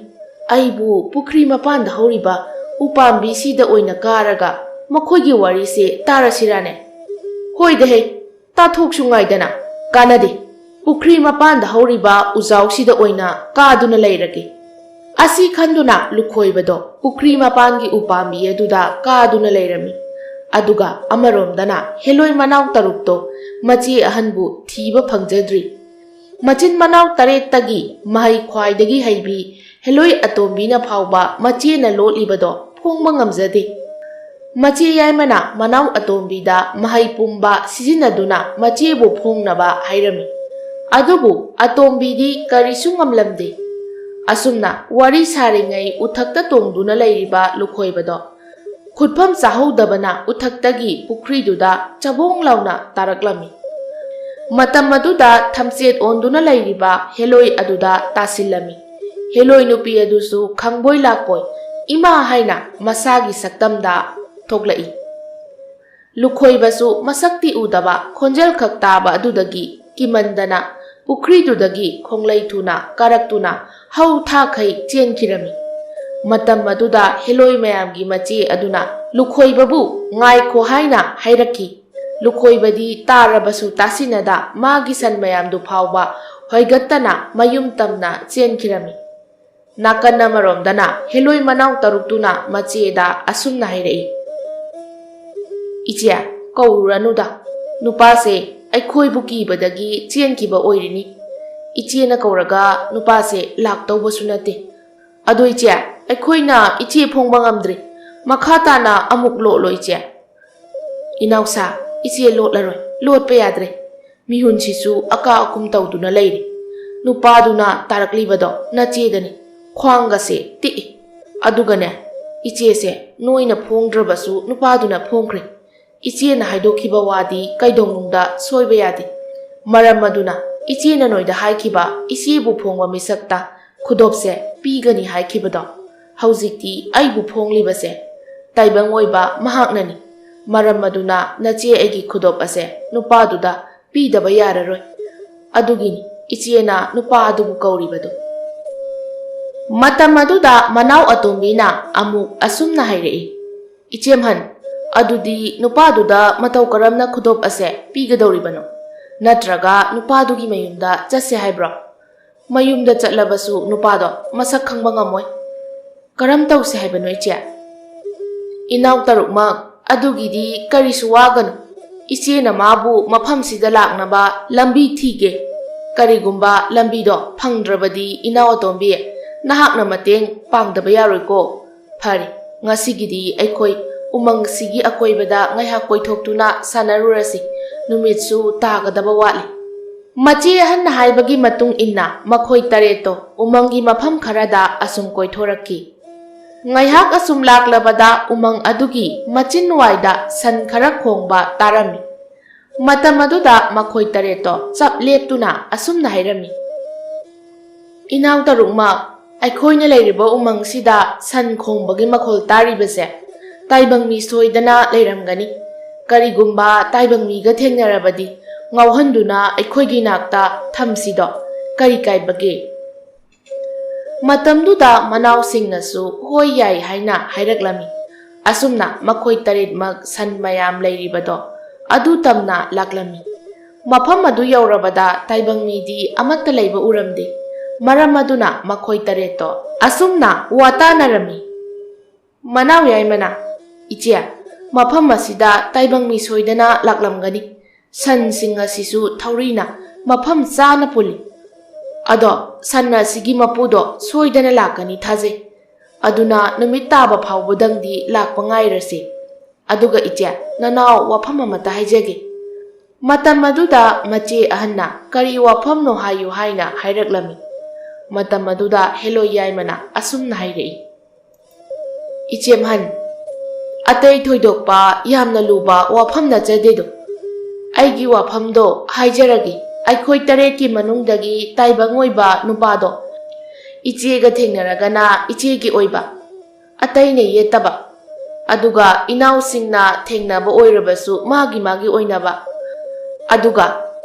ꯑꯩꯕꯨ ꯄꯨꯈ꯭ꯔꯤ ꯃꯄꯥꯟꯗ ꯍꯧꯔꯤꯕ ꯎꯄꯥꯝꯕꯤꯁꯤꯗ ꯑꯣꯏꯅ ꯀꯥꯔꯒ ꯃꯈꯣꯏꯒꯤ ꯋꯥꯔꯤꯁꯦ ꯇꯥꯔꯁꯤꯔꯥꯅꯦ? ꯍꯣꯏꯗ ꯍꯦ, ꯇꯥꯊꯣꯛꯁꯨ ꯉꯥꯏꯗꯅ, ꯀꯥꯟꯅꯗꯦ꯫ ꯄꯨꯈ꯭ꯔꯤ ꯃꯄꯥꯟꯗ ꯍꯧꯔꯤꯕ ꯎꯖꯥꯎꯁꯤꯗ ꯑꯣꯏꯅ ꯀꯥꯗꯨꯅ ꯂꯩꯔꯒꯦ꯫" ꯑꯁꯤ ꯈꯟꯗꯨꯅ ꯂꯨꯈꯣꯏꯕꯗꯣ ꯄꯨꯈ꯭ꯔꯤ ꯃꯄꯥꯟꯒꯤ ꯎꯄꯥꯝꯕꯤ ꯑꯗꯨꯗ ꯀꯥꯗꯨꯅ ꯂꯩꯔꯝꯃꯤ꯫ ꯑꯗꯨꯒ ꯑꯃꯔꯣꯝꯗꯅ ꯍꯦꯂꯣꯏ ꯃꯅꯥꯎ ꯇꯔꯨꯛꯇꯣ ꯃꯆꯦ ꯑꯍꯟꯕꯨ ꯊꯤꯕ ꯐꯪꯖꯗ꯭ꯔꯤ꯫ ꯃꯆꯤꯟ ꯃꯅꯥꯎ ꯇꯔꯦꯠꯇꯒꯤ ꯃꯍꯩ ꯈ꯭ꯋꯥꯏꯗꯒꯤ ꯍꯩꯕꯤ ꯍꯦꯂꯣꯏ ꯑꯇꯣꯝꯕꯤꯅ ꯐꯥꯎꯕ ꯃꯆꯦꯅ ꯂꯣꯠꯂꯤꯕꯗꯣ ꯐꯣꯡꯕ ꯉꯝꯖꯗꯦ꯫ ꯃꯆꯦ ꯌꯥꯏꯃꯅ ꯃꯅꯥꯎ ꯑꯇꯣꯝꯕꯤꯗ ꯃꯍꯩ ꯄꯨꯝꯕ ꯁꯤꯖꯤꯟꯅꯗꯨꯅ ꯃꯆꯦꯕꯨ ꯐꯣꯡꯅꯕ ꯍꯥꯏꯔꯝꯃꯤ꯫ ꯑꯗꯨꯕꯨ ꯑꯇꯣꯝꯕꯤꯗꯤ ꯀꯔꯤꯁꯨ ꯉꯝꯂꯝꯗꯦ꯫ ꯑꯁꯨꯝꯅ ꯋꯥꯔꯤ ꯁꯥꯔꯤꯉꯩ ꯎꯊꯛꯇ ꯇꯣꯡꯗꯨꯅ ꯂꯩꯔꯤꯕ ꯂꯨꯈꯣꯏꯕꯗꯣ ꯈꯨꯠꯐꯝ ꯆꯥꯍꯧꯗꯕꯅ ꯎꯊꯛꯇꯒꯤ ꯄꯨꯈ꯭ꯔꯤꯗꯨꯗ ꯆꯕꯣꯡ ꯂꯥꯎꯅ ꯇꯥꯔꯛꯂꯝꯃꯤ꯫ ꯃꯇꯝ ꯑꯗꯨꯗ ꯊꯝꯆꯦꯠ ꯑꯣꯟꯗꯨꯅ ꯂꯩꯔꯤꯕ ꯍꯦꯂꯣꯏ ꯑꯗꯨꯗ ꯇꯥꯁꯤꯜꯂꯝꯃꯤ꯫ ꯍꯦꯂꯣꯏ ꯅꯨꯄꯤ ꯑꯗꯨꯁꯨ ꯈꯪꯕꯣꯏ ꯂꯥꯛꯄꯣꯏ "ꯏꯃꯥ" ꯍꯥꯏꯅ ꯃꯁꯥꯒꯤ ꯁꯛꯇꯝꯗ ꯊꯣꯛꯂꯛꯏ꯫ ꯂꯨꯈꯣꯏꯕꯁꯨ ꯃꯁꯛꯇꯤ ꯎꯗꯕ, ꯈꯣꯟꯖꯦꯜ ꯈꯛ ꯇꯥꯕ ꯑꯗꯨꯗꯒꯤ ꯀꯤꯃꯟꯗꯅ ꯄꯨꯈ꯭ꯔꯤꯗꯨꯗꯒꯤ ꯈꯣꯡꯂꯩ ꯊꯨꯅ ꯀꯥꯔꯛꯇꯨꯅ ꯍꯧ ꯊꯥꯈꯩ ꯆꯦꯟꯈꯤꯔꯝꯃꯤ꯫ ꯃꯇꯝ ꯑꯗꯨꯗ ꯍꯦꯂꯣꯏ ꯃꯌꯥꯝꯒꯤ ꯃꯆꯦ ꯑꯗꯨꯅ ꯂꯨꯈꯣꯏꯕꯕꯨ "ꯉꯥꯏꯈꯣ" ꯍꯥꯏꯅ ꯍꯥꯏꯔꯛꯈꯤ꯫ ꯂꯨꯈꯣꯏꯕꯗꯤ ꯇꯥꯔꯕꯁꯨ ꯇꯥꯁꯤꯟꯅꯗ ꯃꯥꯒꯤ ꯁꯟ ꯃꯌꯥꯝꯗꯨ ꯐꯥꯎꯕ ꯍꯣꯏꯒꯠꯇꯅ ꯃꯌꯨꯝ ꯇꯝꯅ ꯆꯦꯟꯈꯤꯔꯝꯃꯤ꯫ ꯅꯥꯀꯟ ꯑꯃꯔꯣꯝꯗꯅ ꯍꯦꯂꯣꯏ ꯃꯅꯥꯎ ꯇꯔꯨꯛꯇꯨꯅ ꯃꯆꯦꯗ ꯑꯁꯨꯝꯅ ꯍꯥꯏꯔꯛꯏ, "ꯏꯆꯦ, ꯀꯧꯔꯨꯔꯅꯨꯗ, ꯅꯨꯄꯥꯁꯦ ꯑꯩꯈꯣꯏꯕꯨ ꯀꯤꯕꯗꯒꯤ ꯆꯦꯟꯈꯤꯕ ꯑꯣꯏꯔꯤꯅꯤ꯫ ꯏꯆꯦꯅ ꯀꯧꯔꯒ ꯅꯨꯄꯥꯁꯦ ꯂꯥꯛꯇꯧꯕꯁꯨ ꯅꯠꯇꯦ꯫ ꯑꯗꯣ ꯏꯆꯦ, ꯑꯩꯈꯣꯏꯅ ꯏꯆꯦ ꯐꯣꯡꯕ ꯉꯝꯗ꯭ꯔꯤ꯫ ꯃꯈꯥ ꯇꯥꯅ ꯑꯃꯨꯛ ꯂꯣꯠꯂꯣ ꯏꯆꯦ꯫" "ꯏꯅꯥꯎꯁꯥ, ꯏꯆꯦ ꯂꯣꯠꯂꯔꯣꯏ, ꯂꯣꯠꯄ ꯌꯥꯗ꯭ꯔꯦ꯫ ꯃꯤꯍꯨꯟꯁꯤꯁꯨ ꯑꯀꯥ ꯑꯀꯨꯝ ꯇꯧꯗꯨꯅ ꯂꯩꯔꯤ꯫ ꯅꯨꯄꯥꯗꯨꯅ ꯇꯥꯔꯛꯂꯤꯕꯗꯣ ꯅꯆꯦꯗꯅꯤ꯫ ꯈ꯭ꯋꯥꯡꯒꯁꯦ ꯇꯤꯛꯏ꯫ ꯑꯗꯨꯒꯅꯦ, ꯏꯆꯦꯁꯦ ꯅꯣꯏꯅ ꯐꯣꯡꯗ꯭ꯔꯕꯁꯨ ꯅꯨꯄꯥꯗꯨꯅ ꯐꯣꯡꯈ꯭ꯔꯦ꯫ ꯏꯆꯦꯅ ꯍꯥꯏꯗꯣꯛꯈꯤꯕ ꯋꯥꯗꯤ ꯀꯩꯗꯧꯅꯨꯡꯗ ꯁꯣꯏꯕ ꯌꯥꯗꯦ꯫ ꯃꯔꯝ ꯑꯗꯨꯅ ꯏꯆꯦꯅ ꯅꯣꯏꯗ ꯍꯥꯏꯈꯤꯕ ꯏꯆꯦꯕꯨ ꯐꯣꯡꯕ ꯃꯤꯁꯛꯇ ꯈꯨꯗꯣꯞꯁꯦ ꯄꯤꯒꯅꯤ ꯍꯥꯏꯈꯤꯕꯗꯣ, ꯍꯧꯖꯤꯛꯇꯤ ꯑꯩꯕꯨ ꯐꯣꯡꯂꯤꯕꯁꯦ ꯇꯥꯏꯕꯪ ꯑꯣꯏꯕ ꯃꯍꯥꯛꯅꯅꯤ꯫ ꯃꯔꯝ ꯑꯗꯨꯅ ꯅꯆꯦ ꯑꯩꯒꯤ ꯈꯨꯗꯣꯞ ꯑꯁꯦ ꯅꯨꯄꯥꯗꯨꯗ ꯄꯤꯗꯕ ꯌꯥꯔꯔꯣꯏ꯫ ꯑꯗꯨꯒꯤꯅꯤ ꯏꯆꯦꯅ ꯅꯨꯄꯥ ꯑꯗꯨꯕꯨ ꯀꯧꯔꯤꯕꯗꯨ꯫" ꯃꯇꯝ ꯑꯗꯨꯗ ꯃꯅꯥꯎ ꯑꯇꯣꯝꯕꯤꯅ ꯑꯃꯨꯛ ꯑꯁꯨꯝꯅ ꯍꯥꯏꯔꯛꯏ, "ꯏꯆꯦꯝꯍꯟ, ꯑꯗꯨꯗꯤ ꯅꯨꯄꯥꯗꯨꯗ ꯃꯇꯧ ꯀꯔꯝꯅ ꯈꯨꯗꯣꯞ ꯑꯁꯦ ꯄꯤꯒꯗꯧꯔꯤꯕꯅꯣ? ꯅꯠꯇ꯭ꯔꯒ ꯅꯨꯄꯥꯗꯨꯒꯤ ꯃꯌꯨꯝꯗ ꯆꯠꯁꯦ ꯍꯥꯏꯕ꯭ꯔꯣ? ꯃꯌꯨꯝꯗ ꯆꯠꯂꯕꯁꯨ ꯅꯨꯄꯥꯗꯣ ꯃꯁꯛ ꯈꯪꯕ ꯉꯝꯃꯣꯏ꯫ ꯀꯔꯝ ꯇꯧꯁꯦ ꯍꯥꯏꯕꯅꯣ ꯏꯆꯦ?" "ꯏꯅꯥꯎ ꯇꯔꯨꯛꯃꯛ, ꯑꯗꯨꯒꯤꯗꯤ ꯀꯔꯤꯁꯨ ꯋꯥꯒꯅꯨ꯫ ꯏꯆꯦꯅ ꯃꯥꯕꯨ ꯃꯐꯝꯁꯤꯗ ꯂꯥꯛꯅꯕ ꯂꯝꯕꯤ ꯊꯤꯒꯦ꯫ ꯀꯔꯤꯒꯨꯝꯕ ꯂꯝꯕꯤꯗꯣ ꯐꯪꯗ꯭ꯔꯕꯗꯤ ꯏꯅꯥꯎ ꯑꯇꯣꯝꯕꯤ, ꯅꯍꯥꯛꯅ ꯃꯇꯦꯡ ꯄꯥꯡꯗꯕ ꯌꯥꯔꯣꯏꯀꯣ꯫ ꯐꯔꯦ, ꯉꯁꯤꯒꯤꯗꯤ ꯑꯩꯈꯣꯏ ꯎꯃꯪꯁꯤꯒꯤ ꯑꯀꯣꯏꯕꯗ ꯉꯥꯏꯍꯥꯛ ꯀꯣꯏꯊꯣꯛꯇꯨꯅ ꯁꯥꯟꯅꯔꯨꯔꯁꯤ꯫ ꯅꯨꯃꯤꯠꯁꯨ ꯇꯥꯒꯗꯕ ꯋꯥꯠꯂꯤ꯫" ꯃꯆꯦ ꯑꯍꯟꯅ ꯍꯥꯏꯕꯒꯤ ꯃꯇꯨꯡ ꯏꯟꯅ ꯃꯈꯣꯏ ꯇꯔꯦꯠꯇꯣ ꯎꯃꯪꯒꯤ ꯃꯐꯝ ꯈꯔꯗ ꯑꯁꯨꯝ ꯀꯣꯏꯊꯣꯔꯛꯈꯤ꯫ ꯉꯥꯏꯍꯥꯛ ꯑꯁꯨꯝ ꯂꯥꯛꯂꯕꯗ ꯎꯃꯪ ꯑꯗꯨꯒꯤ ꯃꯆꯤꯟꯋꯥꯏꯗ ꯁꯟ ꯈꯔ ꯈꯣꯡꯕ ꯇꯥꯔꯝꯃꯤ꯫ ꯃꯇꯝ ꯑꯗꯨꯗ ꯃꯈꯣꯏ ꯇꯔꯦꯠꯇꯣ ꯆꯞ ꯂꯦꯞꯇꯨꯅ ꯑꯁꯨꯝꯅ ꯍꯥꯏꯔꯝꯃꯤ, "ꯏꯅꯥꯎ ꯇꯔꯨꯛꯃꯛ, ꯑꯩꯈꯣꯏꯅ ꯂꯩꯔꯤꯕ ꯎꯃꯪꯁꯤꯗ ꯁꯟ ꯈꯣꯡꯕꯒꯤ ꯃꯈꯣꯜ ꯇꯥꯔꯤꯕꯁꯦ ꯇꯥꯏꯕꯪ ꯃꯤ ꯁꯣꯏꯗꯅ ꯂꯩꯔꯝꯒꯅꯤ꯫ ꯀꯔꯤꯒꯨꯝꯕ ꯇꯥꯏꯕꯪ ꯃꯤꯒ ꯊꯦꯡꯅꯔꯕꯗꯤ ꯉꯥꯎꯍꯟꯗꯨꯅ ꯑꯩꯈꯣꯏꯒꯤ ꯅꯥꯛꯇ ꯊꯝꯁꯤꯗꯣ, ꯀꯔꯤ ꯀꯥꯏꯕꯒꯦ?" ꯃꯇꯝꯗꯨꯗ ꯃꯅꯥꯎꯁꯤꯡꯅꯁꯨ "ꯍꯣꯏ, ꯌꯥꯏ" ꯍꯥꯏꯅ ꯍꯥꯏꯔꯛꯂꯝꯃꯤ꯫ ꯑꯁꯨꯝꯅ ꯃꯈꯣꯏ ꯇꯔꯦꯠꯃꯛ ꯁꯟ ꯃꯌꯥꯝ ꯂꯩꯔꯤꯕꯗꯣ ꯑꯗꯨ ꯇꯝꯅ ꯂꯥꯛꯂꯝꯃꯤ꯫ ꯃꯐꯝ ꯑꯗꯨ ꯌꯧꯔꯕꯗ ꯇꯥꯏꯕꯪ ꯃꯤꯗꯤ ꯑꯃꯠꯇ ꯂꯩꯕ ꯎꯔꯝꯗꯦ꯫ ꯃꯔꯝ ꯑꯗꯨꯅ ꯃꯈꯣꯏ ꯇꯔꯦꯠꯇꯣ ꯑꯁꯨꯝꯅ ꯋꯥꯇꯥꯅꯔꯝꯃꯤ꯫ ꯃꯅꯥꯎ ꯌꯥꯏꯃꯅ, "ꯏꯆꯦ, ꯃꯐꯝ ꯑꯁꯤꯗ ꯇꯥꯏꯕꯪ ꯃꯤ ꯁꯣꯏꯗꯅ ꯂꯥꯛꯂꯝꯒꯅꯤ꯫ ꯁꯟꯁꯤꯡ ꯑꯁꯤꯁꯨ ꯊꯧꯔꯤꯅ ꯃꯐꯝ ꯆꯥꯅ ꯄꯨꯜꯂꯤ꯫ ꯑꯗꯣ ꯁꯟ ꯑꯁꯤꯒꯤ ꯃꯄꯨꯗꯣ ꯁꯣꯏꯗꯅ ꯂꯥꯛꯀꯅꯤ ꯊꯥꯖꯩ꯫ ꯑꯗꯨꯅ ꯅꯨꯃꯤꯠ ꯇꯥꯕ ꯐꯥꯎꯕꯗꯪꯗꯤ ꯂꯥꯛꯄ ꯉꯥꯏꯔꯁꯤ꯫ ꯑꯗꯨꯒ ꯏꯆꯦ, ꯅꯅꯥꯎ ꯋꯥꯐꯝ ꯑꯃꯇ ꯍꯥꯏꯖꯒꯦ꯫" ꯃꯇꯝ ꯑꯗꯨꯗ ꯃꯆꯦ ꯑꯍꯟꯅ ꯀꯔꯤ ꯋꯥꯐꯝꯅꯣ ꯍꯥꯏꯌꯨ ꯍꯥꯏꯅ ꯍꯥꯏꯔꯛꯂꯝꯃꯤ꯫ ꯃꯇꯝ ꯑꯗꯨꯗ ꯍꯦꯂꯣꯏ ꯌꯥꯏꯃꯅ ꯑꯁꯨꯝꯅ ꯍꯥꯏꯔꯛꯏ, "ꯏꯆꯦꯝꯍꯟ, ꯑꯇꯩ ꯊꯣꯏꯗꯣꯛꯄ ꯌꯥꯝꯅ ꯂꯨꯕ ꯋꯥꯐꯝ ꯅꯠꯆꯗꯦꯗꯣ꯫ ꯑꯩꯒꯤ ꯋꯥꯐꯝꯗꯣ ꯍꯥꯏꯖꯔꯒꯦ꯫ ꯑꯩꯈꯣꯏ ꯇꯔꯦꯠꯀꯤ ꯃꯅꯨꯡꯗꯒꯤ ꯇꯥꯏꯕꯪ ꯑꯣꯏꯕ ꯅꯨꯄꯥꯗꯣ ꯏꯆꯦꯒ ꯊꯦꯡꯅꯔꯒꯅ ꯏꯆꯦꯒꯤ ꯑꯣꯏꯕ, ꯑꯇꯩꯅ ꯌꯦꯠꯇꯕ, ꯑꯗꯨꯒ ꯏꯅꯥꯎꯁꯤꯡꯅ ꯊꯦꯡꯅꯕ ꯑꯣꯏꯔꯕꯁꯨ ꯃꯥꯒꯤ ꯃꯥꯒꯤ ꯑꯣꯏꯅꯕ, ꯑꯗꯨꯒ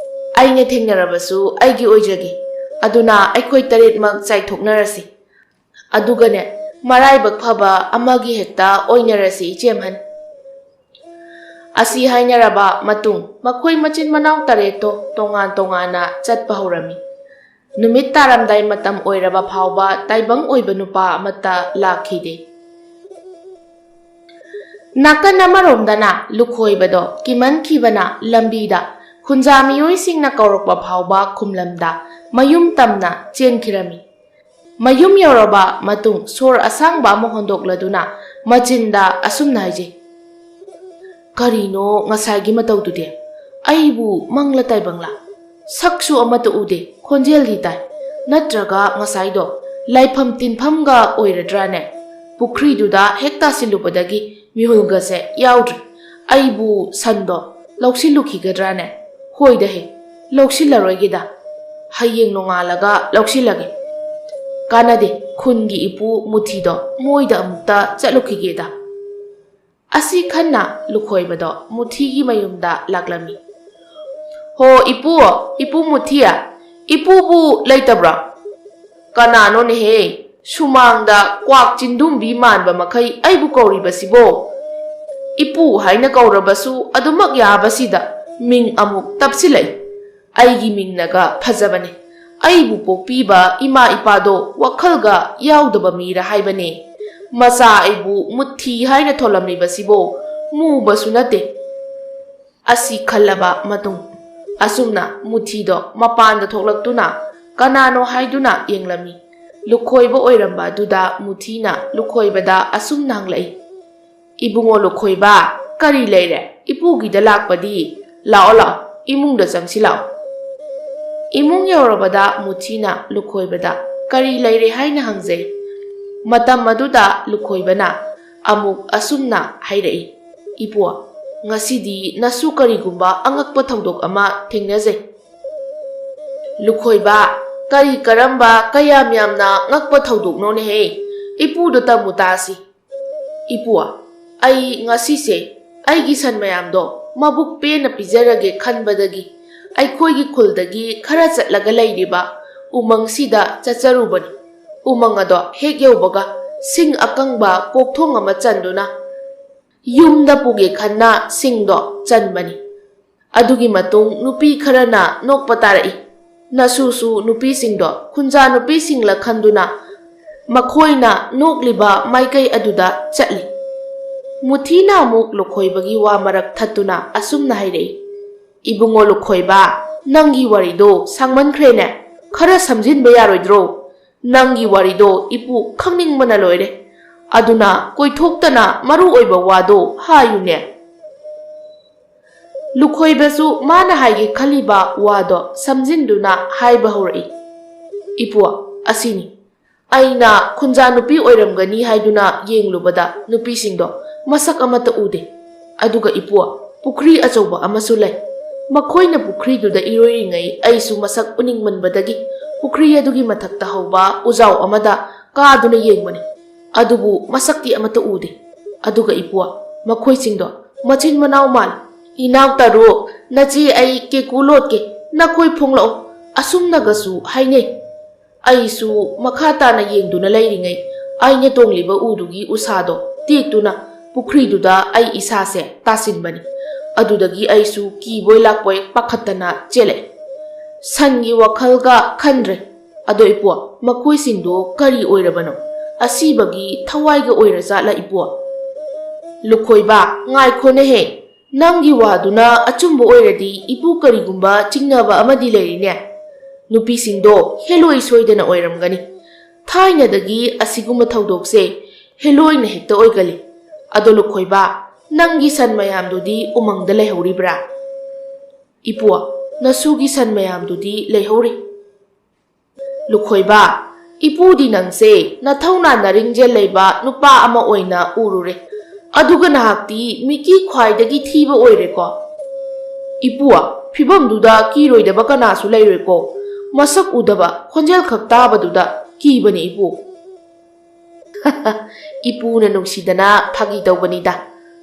ꯑꯩꯅ ꯊꯦꯡꯅꯔꯕꯁꯨ ꯑꯩꯒꯤ ꯑꯣꯏꯖꯒꯦ꯫ ꯑꯗꯨꯅ ꯑꯩꯈꯣꯏ ꯇꯔꯦꯠꯃꯛ ꯆꯥꯏꯊꯣꯛꯅꯔꯁꯤ꯫ ꯑꯗꯨꯒꯅꯦ, ꯃꯔꯥꯏꯕꯛ ꯐꯕ ꯑꯃꯒꯤ ꯍꯦꯛꯇ ꯑꯣꯏꯅꯔꯁꯤ, ꯏꯆꯦꯝꯍꯟ꯫" ꯑꯁꯤ ꯍꯥꯏꯅꯔꯕ ꯃꯇꯨꯡ ꯃꯈꯣꯏ ꯃꯆꯤꯟ ꯃꯅꯥꯎ ꯇꯔꯦꯠꯇꯣ ꯇꯣꯉꯥꯟ ꯇꯣꯉꯥꯟꯅ ꯆꯠꯄ ꯍꯧꯔꯝꯃꯤ꯫ ꯅꯨꯃꯤꯠ ꯇꯥꯔꯝꯗꯥꯏ ꯃꯇꯝ ꯑꯣꯏꯔꯕ ꯐꯥꯎꯕ ꯇꯥꯏꯕꯪ ꯑꯣꯏꯕ ꯅꯨꯄꯥ ꯑꯃꯠꯇ ꯂꯥꯛꯈꯤꯗꯦ꯫ ꯅꯥꯀꯟ ꯑꯃꯔꯣꯝꯗꯅ ꯂꯨꯈꯣꯏꯕꯗꯣ ꯀꯤꯃꯟꯈꯤꯕꯅ ꯂꯝꯕꯤꯗ ꯈꯨꯟꯖꯥ ꯃꯤꯑꯣꯏꯁꯤꯡꯅ ꯀꯧꯔꯛꯄ ꯐꯥꯎꯕ ꯈꯨꯝꯂꯝꯗ ꯃꯌꯨꯝ ꯇꯝꯅ ꯆꯦꯟꯈꯤꯔꯝꯃꯤ꯫ ꯃꯌꯨꯝ ꯌꯧꯔꯕ ꯃꯇꯨꯡ ꯁꯣꯔ ꯑꯁꯥꯡꯕ ꯑꯃ ꯍꯣꯟꯗꯣꯛꯂꯗꯨꯅ ꯃꯆꯤꯟꯗ ꯑꯁꯨꯝꯅ ꯍꯥꯏꯖꯩ, "ꯀꯔꯤꯅꯣ ꯉꯁꯥꯏꯒꯤ ꯃꯇꯧꯗꯨꯗꯤ? ꯑꯩꯕꯨ ꯃꯪꯂ ꯇꯥꯏꯕꯪꯂ? ꯁꯛꯁꯨ ꯑꯃꯠꯇ ꯎꯗꯦ, ꯈꯣꯟꯖꯦꯜꯗꯤ ꯇꯥꯏ꯫ ꯅꯠꯇ꯭ꯔꯒ ꯉꯁꯥꯏꯗꯣ ꯂꯥꯏꯐꯝ ꯇꯤꯟꯐꯝꯒ ꯑꯣꯏꯔꯗ꯭ꯔꯥꯅꯦ? ꯄꯨꯈ꯭ꯔꯤꯗꯨꯗ ꯍꯦꯛ ꯇꯥꯁꯤꯜꯂꯨꯕꯗꯒꯤ ꯃꯤꯍꯨꯜꯒꯁꯦ ꯌꯥꯎꯗ꯭ꯔꯦ꯫ ꯑꯩꯕꯨ ꯁꯟꯗꯣ ꯂꯧꯁꯤꯜꯂꯨꯈꯤꯒꯗ꯭ꯔꯥꯅꯦ? ꯍꯣꯏꯗ ꯍꯦ, ꯂꯧꯁꯤꯜꯂꯔꯣꯏꯒꯦꯗ꯫ ꯍꯌꯦꯡ ꯅꯣꯡꯉꯥꯜꯂꯒ ꯂꯧꯁꯤꯜꯂꯒꯦ꯫ ꯀꯥꯟꯅꯗꯦ, ꯈꯨꯟꯒꯤ ꯏꯄꯨ ꯃꯨꯊꯤꯗꯣ ꯃꯣꯏꯗ ꯑꯃꯨꯛꯇ ꯆꯠꯂꯨꯈꯤꯒꯦꯗ꯫" ꯑꯁꯤ ꯈꯟꯅ ꯂꯨꯈꯣꯏꯕꯗꯣ ꯃꯨꯊꯤꯒꯤ ꯃꯌꯨꯝꯗ ꯂꯥꯛꯂꯝꯃꯤ꯫ "ꯍꯣ ꯏꯄꯨ, ꯏꯄꯨ ꯃꯨꯊꯤ, ꯏꯄꯨꯕꯨ ꯂꯩꯇꯕ꯭ꯔꯣ? ꯀꯅꯥꯅꯣꯅꯦꯍꯦ, ꯁꯨꯃꯥꯡꯗ ꯀ꯭ꯋꯥꯛ ꯆꯤꯟꯗꯨꯝꯕꯤ ꯃꯥꯟꯕ ꯃꯈꯩ ꯑꯩꯕꯨ ꯀꯧꯔꯤꯕꯁꯤꯕꯣ?" "ꯏꯄꯨ ꯍꯥꯏꯅ ꯀꯧꯔꯕꯁꯨ ꯑꯗꯨꯃꯛ ꯌꯥꯕꯁꯤꯗ ꯃꯤꯡ ꯑꯃꯨꯛ ꯇꯞꯁꯤꯜꯂꯛꯏ꯫ ꯑꯩꯒꯤ ꯃꯤꯡꯅꯒ ꯐꯖꯕꯅꯤ꯫ ꯑꯩꯕꯨ ꯄꯣꯛꯄꯤꯕ ꯏꯃꯥ ꯏꯄꯥꯗꯣ ꯋꯥꯈꯜꯒ ꯌꯥꯎꯗꯕ ꯃꯤꯔ ꯍꯥꯏꯕꯅꯦ꯫ ꯃꯆꯥ ꯑꯩꯕꯨ ꯃꯨꯊꯤ ꯍꯥꯏꯅ ꯊꯣꯜꯂꯝꯂꯤꯕꯁꯤꯕꯨ ꯃꯨꯕꯁꯨ ꯅꯠꯇꯦ"꯫ ꯑꯁꯤ ꯈꯜꯂꯕ ꯃꯇꯨꯡ, ꯑꯁꯨꯝꯅ ꯃꯨꯊꯤꯗꯣ ꯃꯄꯥꯟꯗ ꯊꯣꯛꯂꯛꯇꯨꯅ ꯀꯅꯥꯅꯣ ꯍꯥꯏꯗꯨꯅ ꯌꯦꯡꯂꯝꯃꯤ꯫ ꯂꯨꯈꯣꯏꯕ ꯑꯣꯏꯔꯝꯕ ꯑꯗꯨꯗ ꯃꯨꯊꯤꯅ ꯂꯨꯈꯣꯏꯕꯗ ꯑꯁꯨꯝꯅ ꯍꯪꯂꯛꯏ, "ꯏꯕꯨꯡꯉꯣ ꯂꯨꯈꯣꯏꯕ, ꯀꯔꯤ ꯂꯩꯔꯦ? ꯏꯄꯨꯒꯤꯗ ꯂꯥꯛꯄꯗꯤ? ꯂꯥꯛꯑꯣ, ꯂꯥꯛꯑꯣ, ꯏꯃꯨꯡꯗ ꯆꯪꯁꯤ ꯂꯥꯛꯑꯣ"꯫ ꯏꯃꯨꯡ ꯌꯧꯔꯕꯗ ꯃꯨꯊꯤꯅ ꯂꯨꯈꯣꯏꯕꯗ ꯀꯔꯤ ꯂꯩꯔꯦ ꯍꯥꯏꯅ ꯍꯪꯖꯩ꯫ ꯃꯇꯝ ꯑꯗꯨꯗ ꯂꯨꯈꯣꯏꯕꯅ ꯑꯃꯨꯛ ꯑꯁꯨꯝꯅ ꯍꯥꯏꯔꯛꯏ, "ꯏꯄꯨ, ꯉꯁꯤꯗꯤ ꯅꯁꯨ ꯀꯔꯤꯒꯨꯝꯕ ꯑꯉꯛꯄ ꯊꯧꯗꯣꯛ ꯑꯃ ꯊꯦꯡꯅꯖꯩ"꯫ ꯂꯨꯈꯣꯏꯕ, "ꯀꯔꯤ ꯀꯔꯝꯕ ꯀꯌꯥꯝ ꯌꯥꯝꯅ ꯉꯛꯄ ꯊꯧꯗꯣꯛꯅꯣꯅꯦꯍꯦ? ꯏꯄꯨꯗꯣ ꯇꯝꯃꯨ ꯇꯥꯁꯤ"꯫ "ꯏꯄꯨ, ꯑꯩ ꯉꯁꯤꯁꯦ ꯑꯩꯒꯤ ꯁꯟ ꯃꯌꯥꯝꯗꯣ ꯃꯕꯨꯛ ꯄꯦꯟꯅ ꯄꯤꯖꯔꯒꯦ ꯈꯟꯕꯗꯒꯤ ꯑꯩꯈꯣꯏꯒꯤ ꯈꯨꯜꯗꯒꯤ ꯈꯔ ꯆꯠꯂꯒ ꯂꯩꯔꯤꯕ ꯎꯃꯪꯁꯤꯗ ꯆꯠꯆꯔꯨꯕꯅꯤ꯫ ꯎꯃꯪ ꯑꯗꯣ ꯍꯦꯛ ꯌꯧꯕꯒ ꯁꯤꯡ ꯑꯀꯪꯕ ꯀꯣꯛꯊꯣꯡ ꯑꯃ ꯆꯟꯗꯨꯅ ꯌꯨꯝꯗ ꯄꯨꯒꯦ ꯈꯟꯅ ꯁꯤꯡꯗꯣ ꯆꯟꯕꯅꯤ꯫ ꯑꯗꯨꯒꯤ ꯃꯇꯨꯡ ꯅꯨꯄꯤ ꯈꯔꯅ ꯅꯣꯛꯄ ꯇꯥꯔꯛꯏ꯫ ꯅꯁꯨꯁꯨ ꯅꯨꯄꯤꯁꯤꯡꯗꯣ ꯈꯨꯟꯖꯥ ꯅꯨꯄꯤꯁꯤꯡꯂ ꯈꯟꯗꯨꯅ ꯃꯈꯣꯏꯅ ꯅꯣꯛꯂꯤꯕ ꯃꯥꯏꯀꯩ ꯑꯗꯨꯗ ꯆꯠꯂꯤ"꯫ ꯃꯨꯊꯤꯅ ꯑꯃꯨꯛ ꯂꯨꯈꯣꯏꯕꯒꯤ ꯋꯥ ꯃꯔꯛ ꯊꯠꯇꯨꯅ ꯑꯁꯨꯝꯅ ꯍꯥꯏꯔꯛꯏ, "ꯏꯕꯨꯡꯉꯣ ꯂꯨꯈꯣꯏꯕ, ꯅꯪꯒꯤ ꯋꯥꯔꯤꯗꯣ ꯁꯥꯡꯃꯟꯈ꯭ꯔꯦꯅꯦ, ꯈꯔ ꯁꯝꯖꯤꯟꯕ ꯌꯥꯔꯣꯏꯗ꯭ꯔꯣ? ꯅꯪꯒꯤ ꯋꯥꯔꯤꯗꯣ ꯏꯄꯨ ꯈꯪꯅꯤꯡꯕꯅ ꯂꯣꯏꯔꯦ꯫ ꯑꯗꯨꯅ ꯀꯣꯏꯊꯣꯛꯇꯅ ꯃꯔꯨ ꯑꯣꯏꯕ ꯋꯥꯗꯣ ꯍꯥꯏꯌꯨꯅꯦ"꯫ ꯂꯨꯈꯣꯏꯕꯁꯨ ꯃꯥꯅ ꯍꯥꯏꯒꯦ ꯈꯜꯂꯤꯕ ꯋꯥꯗꯣ ꯁꯝꯖꯤꯟꯗꯨꯅ ꯍꯥꯏꯕ ꯍꯧꯔꯛꯏ, "ꯏꯄꯨ, ꯑꯁꯤꯅꯤ꯫ ꯑꯩꯅ ꯈꯨꯟꯖꯥ ꯅꯨꯄꯤ ꯑꯣꯏꯔꯝꯒꯅꯤ ꯍꯥꯏꯗꯨꯅ ꯌꯦꯡꯂꯨꯕꯗ ꯅꯨꯄꯤꯁꯤꯡꯗꯣ ꯃꯁꯛ ꯑꯃꯠꯇ ꯎꯗꯦ꯫ ꯑꯗꯨꯒ ꯏꯄꯨ, ꯄꯨꯈ꯭ꯔꯤ ꯑꯆꯧꯕ ꯑꯃꯁꯨ ꯂꯩ꯫ ꯃꯈꯣꯏꯅ ꯄꯨꯈ꯭ꯔꯤꯗꯨꯗ ꯏꯔꯣꯏꯔꯤꯉꯩ ꯑꯩꯁꯨ ꯃꯁꯛ ꯎꯅꯤꯡꯃꯟꯕꯗꯒꯤ ꯄꯨꯈ꯭ꯔꯤ ꯑꯗꯨꯒꯤ ꯃꯊꯛꯇ ꯍꯧꯕ ꯎꯖꯥꯎ ꯑꯃꯗ ꯀꯥꯗꯨꯅ ꯌꯦꯡꯕꯅꯤ꯫ ꯑꯗꯨꯕꯨ ꯃꯁꯛꯇꯤ ꯑꯃꯠꯇ ꯎꯗꯦ꯫ ꯑꯗꯨꯒ ꯏꯄꯨ, ꯃꯈꯣꯏꯁꯤꯡꯗꯣ ꯃꯆꯤꯟ ꯃꯅꯥꯎ ꯃꯥꯜꯂꯤ꯫ ꯏꯅꯥꯎ ꯇꯔꯨ, ꯅꯆꯦ ꯑꯩ ꯀꯦꯀꯨ ꯂꯣꯠꯀꯦ, ꯅꯈꯣꯏ ꯐꯣꯡꯂꯛꯑꯣ" ꯑꯁꯨꯝꯅꯒꯁꯨ ꯍꯥꯏꯅꯩ꯫ ꯑꯩꯁꯨ ꯃꯈꯥ ꯇꯥꯅ ꯌꯦꯡꯗꯨꯅ ꯂꯩꯔꯤꯉꯩ ꯑꯩꯅ ꯇꯣꯡꯂꯤꯕ ꯎꯗꯨꯒꯤ ꯎꯁꯥꯗꯣ ꯇꯦꯛꯇꯨꯅ ꯄꯨꯈ꯭ꯔꯤꯗꯨꯗ ꯑꯩ ꯏꯁꯥꯁꯦ ꯇꯥꯁꯤꯟꯕꯅꯤ꯫ ꯑꯗꯨꯗꯒꯤ ꯑꯩꯁꯨ ꯀꯤꯕꯣꯏ ꯂꯥꯛꯄꯣꯏ ꯄꯥꯈꯠꯇꯅ ꯆꯦꯜꯂꯛꯑꯦ꯫ ꯁꯟꯒꯤ ꯋꯥꯈꯜꯒ ꯈꯟꯗ꯭ꯔꯦ꯫ ꯑꯗꯣ ꯏꯄꯨ, ꯃꯈꯣꯏꯁꯤꯡꯗꯣ ꯀꯔꯤ ꯑꯣꯏꯔꯕꯅꯣ? ꯑꯁꯤꯕꯒꯤ ꯊꯋꯥꯏꯒ ꯑꯣꯏꯔꯖꯥꯠꯂ ꯏꯄꯨ? ꯂꯨꯈꯣꯏꯕ, ꯉꯥꯏꯈꯣꯅꯦꯍꯦ꯫ ꯅꯪꯒꯤ ꯋꯥꯗꯨꯅ ꯑꯆꯨꯝꯕ ꯑꯣꯏꯔꯗꯤ ꯏꯄꯨ ꯀꯔꯤꯒꯨꯝꯕ ꯆꯤꯡꯅꯕ ꯑꯃꯗꯤ ꯂꯩꯔꯤꯅꯦ꯫ ꯅꯨꯄꯤꯁꯤꯡꯗꯣ ꯍꯦꯂꯣꯏ ꯁꯣꯏꯗꯅ ꯑꯣꯏꯔꯝꯒꯅꯤ꯫ ꯊꯥꯏꯅꯗꯒꯤ ꯑꯁꯤꯒꯨꯝꯕ ꯊꯧꯗꯣꯛꯁꯦ ꯍꯦꯂꯣꯏꯅ ꯍꯦꯛꯇ ꯑꯣꯏꯒꯜꯂꯤ꯫ ꯑꯗꯣ ꯂꯨꯈꯣꯏꯕ, ꯅꯪꯒꯤ ꯁꯟ ꯃꯌꯥꯝꯗꯨꯗꯤ ꯎꯃꯪꯗ ꯂꯩꯍꯧꯔꯤꯕ꯭ꯔꯥ? ꯏꯄꯨ, ꯅꯁꯨꯒꯤ ꯁꯟ ꯃꯌꯥꯝꯗꯨꯗꯤ ꯂꯩꯍꯧꯔꯤ꯫ ꯂꯨꯈꯣꯏꯕ, ꯏꯄꯨꯗꯤ ꯅꯪꯁꯦ ꯅꯊꯧꯅꯥ ꯅꯔꯤꯡꯖꯦꯜ ꯂꯩꯕ ꯅꯨꯄꯥ ꯑꯃ ꯑꯣꯏꯅ ꯎꯔꯨꯔꯦ꯫ ꯑꯗꯨꯒ ꯅꯍꯥꯛꯇꯤ ꯃꯤꯀꯤ ꯈ꯭ꯋꯥꯏꯗꯒꯤ ꯊꯤꯕ ꯑꯣꯏꯔꯦꯀꯣ꯫ ꯏꯄꯨ, ꯐꯤꯕꯝꯗꯨꯗ ꯀꯤꯔꯣꯏꯗꯕ ꯀꯅꯥꯁꯨ ꯂꯩꯔꯣꯏꯀꯣ꯫ ꯃꯁꯛ ꯎꯗꯕ, ꯈꯣꯟꯖꯦꯜ ꯈꯛ ꯇꯥꯕꯗꯨꯗ ꯀꯤꯕꯅꯦ ꯏꯄꯨ꯫ ꯏꯄꯨꯅ ꯅꯨꯡꯁꯤꯗꯅ ꯐꯥꯒꯤ ꯇꯧꯕꯅꯤꯗ꯫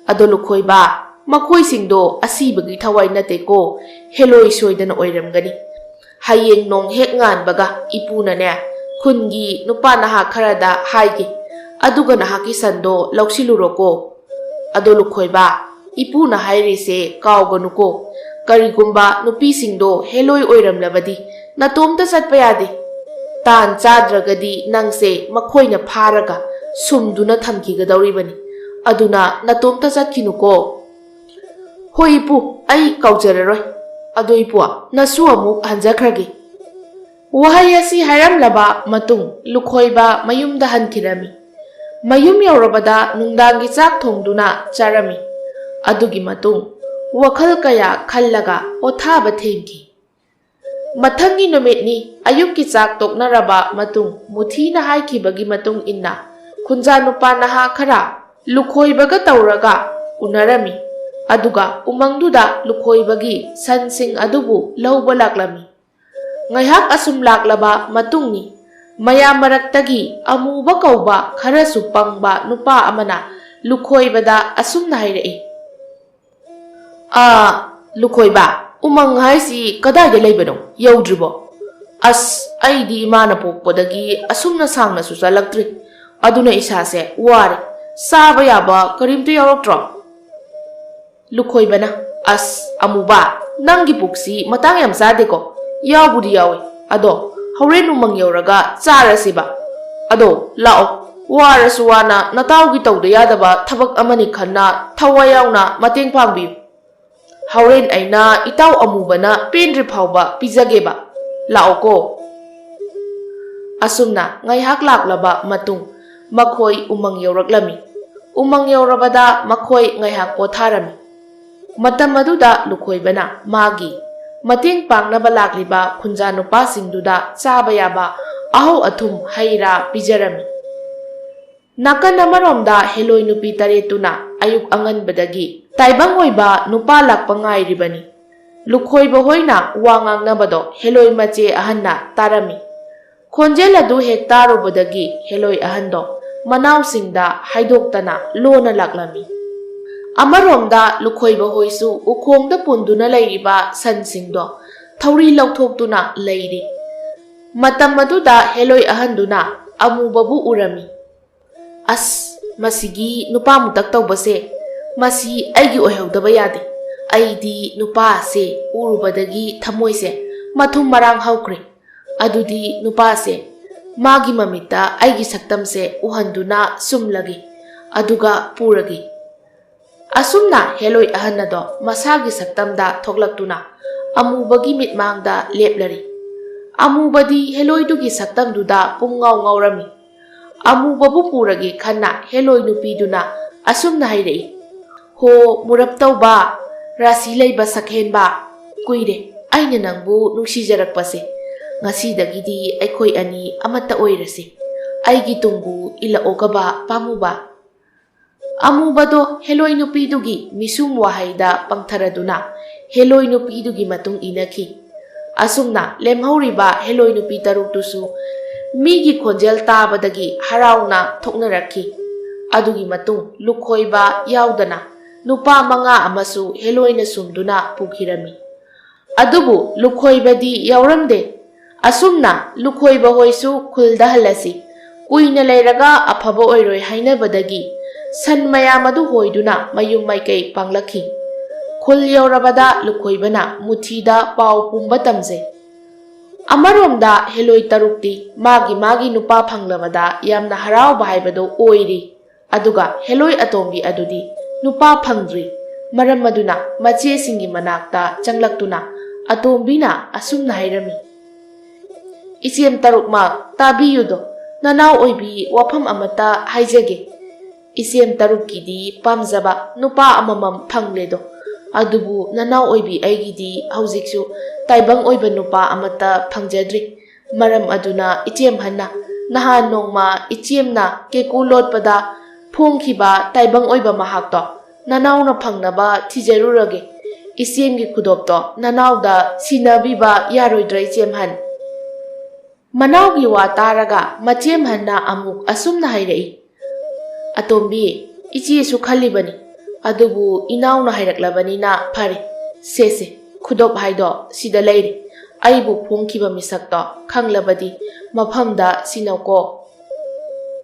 ꯑꯗꯣ ꯂꯨꯈꯣꯏꯕ, ꯃꯈꯣꯏꯁꯤꯡꯗꯣ ꯑꯁꯤꯕꯒꯤ ꯊꯋꯥꯏ ꯅꯠꯇꯦꯀꯣ, ꯍꯦꯂꯣꯏ ꯁꯣꯏꯗꯅ ꯑꯣꯏꯔꯝꯒꯅꯤ꯫ ꯍꯌꯦꯡ ꯅꯣꯡ ꯍꯦꯛ ꯉꯥꯟꯕꯒ ꯏꯄꯨꯅꯅꯦ, ꯈꯨꯟꯒꯤ ꯅꯨꯄꯥ ꯅꯍꯥ ꯈꯔꯗ ꯍꯥꯏꯒꯦ, ꯑꯗꯨꯒ ꯅꯍꯥꯛꯀꯤ ꯁꯟꯗꯣ ꯂꯧꯁꯤꯜꯂꯨꯔꯣꯀꯣ꯫ ꯑꯗꯣ ꯂꯨꯈꯣꯏꯕ, ꯏꯄꯨꯅ ꯍꯥꯏꯔꯤꯁꯦ ꯀꯥꯎꯒꯅꯨꯀꯣ꯫ ꯀꯔꯤꯒꯨꯝꯕ ꯅꯨꯄꯤꯁꯤꯡꯗꯣ ꯍꯦꯂꯣꯏ ꯑꯣꯏꯔꯝꯂꯕꯗꯤ ꯅꯇꯣꯝꯇ ꯆꯠꯄ ꯌꯥꯗꯦ꯫ ꯇꯥꯟ ꯆꯥꯗ꯭ꯔꯒꯗꯤ ꯅꯪꯁꯦ ꯃꯈꯣꯏꯅ ꯐꯥꯔꯒ ꯁꯨꯝꯗꯨꯅ ꯊꯝꯈꯤꯒꯗꯧꯔꯤꯕꯅꯤ꯫ ꯑꯗꯨꯅ ꯅꯇꯣꯝꯇ ꯆꯠꯈꯤꯅꯨꯀꯣ꯫ ꯍꯣꯏ ꯏꯄꯨ, ꯑꯩ ꯀꯥꯎꯖꯔꯔꯣꯏ꯫ ꯑꯗꯣ ꯏꯄꯨ, ꯅꯁꯨ ꯑꯃꯨꯛ ꯍꯟꯖꯈ꯭ꯔꯒꯦ꯫ ꯋꯥꯍꯩ ꯑꯁꯤ ꯍꯥꯏꯔꯝꯂꯕ ꯃꯇꯨꯡ ꯂꯨꯈꯣꯏꯕ ꯃꯌꯨꯝꯗ ꯍꯟꯈꯤꯔꯝꯃꯤ꯫ ꯃꯌꯨꯝ ꯌꯧꯔꯕꯗ ꯅꯨꯡꯗꯥꯡꯒꯤ ꯆꯥꯛ ꯊꯣꯡꯗꯨꯅ ꯆꯥꯔꯝꯃꯤ꯫ ꯑꯗꯨꯒꯤ ꯃꯇꯨꯡ ꯋꯥꯈꯜ ꯀꯌꯥ ꯈꯜꯂꯒ ꯄꯣꯊꯥꯕ ꯊꯦꯡꯈꯤ꯫ ꯃꯊꯪꯒꯤ ꯅꯨꯃꯤꯠꯅꯤ꯫ ꯑꯌꯨꯛꯀꯤ ꯆꯥꯛ ꯇꯣꯛꯅꯔꯕ ꯃꯇꯨꯡ ꯃꯨꯊꯤꯅ ꯍꯥꯏꯈꯤꯕꯒꯤ ꯃꯇꯨꯡ ꯏꯟꯅ ꯈꯨꯟꯖꯥ ꯅꯨꯄꯥ ꯅꯍꯥ ꯈꯔ ꯂꯨꯈꯣꯏꯕꯒ ꯇꯧꯔꯒ ꯎꯅꯔꯝꯃꯤ꯫ ꯑꯗꯨꯒ ꯎꯃꯪꯗꯨꯗ ꯂꯨꯈꯣꯏꯕꯒꯤ ꯁꯟꯁꯤꯡ ꯑꯗꯨꯕꯨ ꯂꯧꯕ ꯂꯥꯛꯂꯝꯃꯤ꯫ ꯉꯥꯏꯍꯥꯛ ꯑꯁꯨꯝ ꯂꯥꯛꯂꯕ ꯃꯇꯨꯡꯅꯤ, ꯃꯌꯥꯝ ꯃꯔꯛꯇꯒꯤ ꯑꯃꯨꯕ ꯀꯧꯕ ꯈꯔꯁꯨ ꯄꯪꯕ ꯅꯨꯄꯥ ꯑꯃꯅ ꯂꯨꯈꯣꯏꯕꯗ ꯑꯁꯨꯝꯅ ꯍꯥꯏꯔꯛꯏ, "ꯑꯥ, ꯂꯨꯈꯣꯏꯕ, ꯎꯃꯪ ꯍꯥꯏꯁꯤ ꯀꯗꯥꯏꯗ ꯂꯩꯕꯅꯣ? ꯌꯧꯗ꯭ꯔꯤꯕꯣ? ꯑꯁ, ꯑꯩꯗꯤ ꯏꯃꯥꯅ ꯄꯣꯛꯄꯗꯒꯤ ꯑꯁꯨꯝꯅ ꯁꯥꯡꯅꯁꯨ ꯆꯠꯂꯛꯇ꯭ꯔꯤ꯫ ꯑꯗꯨꯅ ꯏꯁꯥꯁꯦ ꯋꯥꯔꯦ꯫ ꯆꯥꯕ ꯌꯥꯕ ꯀꯔꯤꯝꯇ ꯌꯥꯎꯔꯛꯇ꯭ꯔꯣ? ꯂꯨꯈꯣꯏꯕꯅ, "ꯑꯁ, ꯑꯃꯨꯕ, ꯅꯪꯒꯤ ꯄꯨꯛꯁꯤ ꯃꯇꯥꯡ ꯌꯥꯝ ꯆꯥꯗꯦꯀꯣ꯫ ꯌꯥꯎꯕꯨꯗꯤ ꯌꯥꯎꯏ, ꯑꯗꯣ ꯍꯣꯔꯦꯟ ꯎꯃꯪ ꯌꯧꯔꯒ ꯆꯥꯔꯁꯤꯕ꯫ ꯑꯗꯣ ꯂꯥꯛꯑꯣ, ꯋꯥꯔꯁꯨ ꯋꯥꯅ ꯅꯇꯥꯎꯒꯤ ꯇꯧꯗ ꯌꯥꯗꯕ ꯊꯕꯛ ꯑꯃꯅꯤ ꯈꯟꯅ ꯊꯋꯥꯏ ꯌꯥꯎꯅ ꯃꯇꯦꯡ ꯄꯥꯡꯕꯤꯌꯨ꯫ ꯍꯣꯔꯦꯟ ꯑꯩꯅ ꯏꯇꯥꯎ ꯑꯃꯨꯕꯅ ꯄꯦꯟꯗ꯭ꯔꯤ ꯐꯥꯎꯕ ꯄꯤꯖꯒꯦꯕ꯫ ꯂꯥꯛꯑꯣꯀꯣ꯫" ꯑꯁꯨꯝꯅ ꯉꯥꯏꯍꯥꯛ ꯂꯥꯛꯂꯕ ꯃꯇꯨꯡ ꯃꯈꯣꯏ ꯎꯃꯪ ꯌꯧꯔꯛꯂꯝꯃꯤ꯫ ꯎꯃꯪ ꯌꯧꯔꯕꯗ ꯃꯈꯣꯏ ꯉꯥꯏꯍꯥꯛ ꯄꯣꯊꯥꯔꯝꯃꯤ꯫ ꯃꯇꯝ ꯑꯗꯨꯗ ꯂꯨꯈꯣꯏꯕꯅ ꯃꯥꯒꯤ ꯃꯇꯦꯡ ꯄꯥꯡꯅꯕ ꯂꯥꯛꯂꯤꯕ ꯈꯨꯟꯖꯥ ꯅꯨꯄꯥꯁꯤꯡꯗꯨꯗ ꯆꯥꯕ ꯌꯥꯕ ꯑꯍꯧ ꯑꯊꯨꯝ ꯍꯩ ꯔꯥ ꯄꯤꯖꯔꯝꯃꯤ꯫ ꯅꯥꯀꯟ ꯑꯃꯔꯣꯝꯗ ꯍꯦꯂꯣꯏ ꯅꯨꯄꯤ ꯇꯔꯦꯠꯇꯨꯅ ꯑꯌꯨꯛ ꯑꯉꯟꯕꯗꯒꯤ ꯇꯥꯏꯕꯪ ꯑꯣꯏꯕ ꯅꯨꯄꯥ ꯂꯥꯛꯄ ꯉꯥꯏꯔꯤꯕꯅꯤ꯫ ꯂꯨꯈꯣꯏꯕ ꯍꯣꯏꯅ ꯋꯥ ꯉꯥꯡꯅꯕꯗꯣ ꯍꯦꯂꯣꯏ ꯃꯆꯦ ꯑꯍꯟꯅ ꯇꯥꯔꯝꯃꯤ꯫ ꯈꯣꯟꯖꯦꯜ ꯑꯗꯨ ꯍꯦꯛ ꯇꯥꯔꯨꯕꯗꯒꯤ ꯍꯦꯂꯣꯏ ꯑꯍꯟꯗꯣ ꯃꯅꯥꯎꯁꯤꯡꯗ ꯍꯥꯏꯗꯣꯛꯇꯅ ꯂꯣꯟꯅ ꯂꯥꯛꯂꯝꯃꯤ꯫ ꯑꯃꯔꯣꯝꯗ ꯂꯨꯈꯣꯏꯕ ꯍꯣꯏꯁꯨ ꯎꯈꯣꯡꯗ ꯄꯨꯟꯗꯨꯅ ꯂꯩꯔꯤꯕ ꯁꯟꯁꯤꯡꯗꯣ ꯊꯧꯔꯤ ꯂꯧꯊꯣꯛꯇꯨꯅ ꯂꯩꯔꯤ꯫ ꯃꯇꯝ ꯑꯗꯨꯗ ꯍꯦꯂꯣꯏ ꯑꯍꯟꯗꯨꯅ ꯑꯃꯨꯕꯕꯨ ꯎꯔꯝꯃꯤ꯫ "ꯑꯁ, ꯃꯁꯤꯒꯤ ꯅꯨꯄꯥ ꯃꯨꯇꯛ ꯇꯧꯕꯁꯦ, ꯃꯁꯤ ꯑꯩꯒꯤ ꯑꯣꯏꯍꯧꯗꯕ ꯌꯥꯗꯦ꯫ ꯑꯩꯗꯤ ꯅꯨꯄꯥꯁꯦ ꯎꯔꯨꯕꯗꯒꯤ ꯊꯃꯣꯏꯁꯦ ꯃꯊꯨꯝ ꯃꯔꯥꯡ ꯍꯧꯈ꯭ꯔꯦ꯫ ꯑꯗꯨꯗꯤ ꯅꯨꯄꯥꯁꯦ ꯃꯥꯒꯤ ꯃꯃꯤꯠꯇ ꯑꯩꯒꯤ ꯁꯛꯇꯝꯁꯦ ꯎꯍꯟꯗꯨꯅ ꯁꯨꯝꯂꯒꯦ, ꯑꯗꯨꯒ ꯄꯨꯔꯒꯦ꯫" ꯑꯁꯨꯝꯅ ꯍꯦꯂꯣꯏ ꯑꯍꯟ ꯑꯗꯣ ꯃꯁꯥꯒꯤ ꯁꯛꯇꯝꯗ ꯊꯣꯛꯂꯛꯇꯨꯅ ꯑꯃꯨꯕꯒꯤ ꯃꯤꯠꯃꯥꯡꯗ ꯂꯦꯞꯂꯔꯤ꯫ ꯑꯃꯨꯕꯗꯤ ꯍꯦꯂꯣꯏꯗꯨꯒꯤ ꯁꯛꯇꯝꯗꯨꯗ ꯄꯨꯡꯉꯥꯎ ꯉꯥꯎꯔꯝꯃꯤ꯫ ꯑꯃꯨꯕꯕꯨ ꯄꯨꯔꯒꯦ ꯈꯟꯅ ꯍꯦꯂꯣꯏ ꯅꯨꯄꯤꯗꯨꯅ ꯑꯁꯨꯝꯅ ꯍꯥꯏꯔꯛꯏ, "ꯍꯣ, ꯃꯨꯔꯞ ꯇꯧꯕ, ꯔꯥꯁꯤ ꯂꯩꯕ ꯁꯛꯍꯦꯟꯕ, ꯀꯨꯏꯔꯦ ꯑꯩꯅ ꯅꯪꯕꯨ ꯅꯨꯡꯁꯤꯖꯔꯛꯄꯁꯦ꯫ ꯉꯁꯤꯗꯒꯤꯗꯤ ꯑꯩꯈꯣꯏ ꯑꯅꯤ ꯑꯃꯠꯇ ꯑꯣꯏꯔꯁꯤ꯫ ꯑꯩꯒꯤ ꯇꯨꯡꯕꯨ ꯏꯜꯂꯛꯑꯣꯒꯕ, ꯄꯥꯝꯃꯨꯕ꯫" ꯑꯃꯨꯕꯗꯣ ꯍꯦꯂꯣꯏ ꯅꯨꯄꯤꯗꯨꯒꯤ ꯃꯤꯁꯨꯝ ꯋꯥꯍꯩꯗ ꯄꯪꯊꯔꯗꯨꯅ ꯍꯦꯂꯣꯏ ꯅꯨꯄꯤꯗꯨꯒꯤ ꯃꯇꯨꯡ ꯏꯟꯅꯈꯤ꯫ ꯑꯁꯨꯝꯅ ꯂꯦꯝꯍꯧꯔꯤꯕ ꯍꯦꯂꯣꯏ ꯅꯨꯄꯤ ꯇꯔꯨꯛꯇꯨꯁꯨ ꯃꯤꯒꯤ ꯈꯣꯟꯖꯦꯜ ꯇꯥꯕꯗꯒꯤ ꯍꯔꯥꯎꯅ ꯊꯣꯛꯅꯔꯛꯈꯤ꯫ ꯑꯗꯨꯒꯤ ꯃꯇꯨꯡ ꯂꯨꯈꯣꯏꯕ ꯌꯥꯎꯗꯅ ꯅꯨꯄꯥ ꯃꯉꯥ ꯑꯃꯁꯨ ꯍꯦꯂꯣꯏꯅ ꯁꯨꯝꯗꯨꯅ ꯄꯨꯈꯤꯔꯝꯃꯤ꯫ ꯑꯗꯨꯕꯨ ꯂꯨꯈꯣꯏꯕꯗꯤ ꯌꯥꯎꯔꯝꯗꯦ꯫ ꯑꯁꯨꯝꯅ ꯂꯨꯈꯣꯏꯕ ꯍꯣꯏꯁꯨ ꯈꯨꯜꯗ ꯍꯜꯂꯁꯤ, ꯀꯨꯏꯅ ꯂꯩꯔꯒ ꯑꯐꯕ ꯑꯣꯏꯔꯣꯏ ꯍꯥꯏꯅꯕꯗꯒꯤ ꯁꯟ ꯃꯌꯥꯝ ꯑꯗꯨ ꯍꯣꯏꯗꯨꯅ ꯃꯌꯨꯝ ꯃꯥꯏꯀꯩ ꯄꯥꯡꯂꯛꯈꯤ꯫ ꯈꯨꯜ ꯌꯧꯔꯕꯗ ꯂꯨꯈꯣꯏꯕꯅ ꯃꯨꯊꯤꯗ ꯄꯥꯎ ꯄꯨꯝꯕ ꯇꯝꯖꯩ꯫ ꯑꯃꯔꯣꯝꯗ ꯍꯦꯂꯣꯏ ꯇꯔꯨꯛꯇꯤ ꯃꯥꯒꯤ ꯃꯥꯒꯤ ꯅꯨꯄꯥ ꯐꯪꯂꯕꯗ ꯌꯥꯝꯅ ꯍꯔꯥꯎꯕ ꯍꯥꯏꯕꯗꯨ ꯑꯣꯏꯔꯤ꯫ ꯑꯗꯨꯒ ꯍꯦꯂꯣꯏ ꯑꯇꯣꯝꯕꯤ ꯑꯗꯨꯗꯤ ꯅꯨꯄꯥ ꯐꯪꯗ꯭ꯔꯤ꯫ ꯃꯔꯝ ꯑꯗꯨꯅ ꯃꯆꯦꯁꯤꯡꯒꯤ ꯃꯅꯥꯛꯇ ꯆꯪꯂꯛꯇꯨꯅ ꯑꯇꯣꯝꯕꯤꯅ ꯑꯁꯨꯝꯅ ꯍꯥꯏꯔꯝꯃꯤ, "ꯏꯆꯦꯝ ꯇꯔꯨꯛꯃꯛ ꯇꯥꯕꯤꯌꯨꯗꯣ, ꯅꯅꯥꯎ ꯑꯣꯏꯕꯤ ꯋꯥꯐꯝ ꯑꯃꯇ ꯍꯥꯏꯖꯒꯦ꯫ ꯏꯆꯦꯝ ꯇꯔꯨꯛꯀꯤꯗꯤ ꯄꯥꯝꯖꯕ ꯅꯨꯄꯥ ꯑꯃꯃꯝ ꯐꯪꯂꯦꯗꯣ, ꯑꯗꯨꯕꯨ ꯅꯅꯥꯎ ꯑꯣꯏꯕꯤ ꯑꯩꯒꯤꯗꯤ ꯍꯧꯖꯤꯛꯁꯨ ꯇꯥꯏꯕꯪ ꯑꯣꯏꯕ ꯅꯨꯄꯥ ꯑꯃꯠꯇ ꯐꯪꯖꯗ꯭ꯔꯤ꯫ ꯃꯔꯝ ꯑꯗꯨꯅ ꯏꯆꯦꯝꯍꯟꯅ ꯅꯍꯥꯟ ꯅꯣꯡꯃ ꯏꯆꯦꯝꯅ ꯀꯦꯀꯨ ꯂꯣꯠꯄꯗ ꯐꯣꯡꯈꯤꯕ ꯇꯥꯏꯕꯪ ꯑꯣꯏꯕ ꯃꯍꯥꯛꯇꯣ ꯅꯅꯥꯎꯅ ꯐꯪꯅꯕ ꯊꯤꯖꯔꯨꯔꯒꯦ꯫ ꯏꯆꯦꯝꯒꯤ ꯈꯨꯗꯣꯞꯇꯣ ꯅꯅꯥꯎꯗ ꯁꯤꯟꯅꯕꯤꯕ ꯌꯥꯔꯣꯏꯗ꯭ꯔꯥ, ꯏꯆꯦꯝꯍꯟ?" ꯃꯅꯥꯎꯒꯤ ꯋꯥ ꯇꯥꯔꯒ ꯃꯆꯦꯝꯍꯟꯅ ꯑꯃꯨꯛ ꯑꯁꯨꯝꯅ ꯍꯥꯏꯔꯛꯏ, "ꯑꯇꯣꯝꯕꯤ, ꯏꯆꯦꯁꯨ ꯈꯜꯂꯤꯕꯅꯤ, ꯑꯗꯨꯕꯨ ꯏꯅꯥꯎꯅ ꯍꯥꯏꯔꯛꯂꯕꯅꯤꯅ ꯐꯔꯦ꯫ ꯁꯦ ꯁꯦ, ꯈꯨꯗꯣꯞ ꯍꯥꯏꯗꯣ ꯁꯤꯗ ꯂꯩꯔꯦ꯫ ꯑꯩꯕꯨ ꯐꯣꯡꯈꯤꯕ ꯃꯤꯁꯛꯇꯣ ꯈꯪꯂꯕꯗꯤ ꯃꯐꯝꯗ ꯁꯤꯟꯅꯧꯀꯣ꯫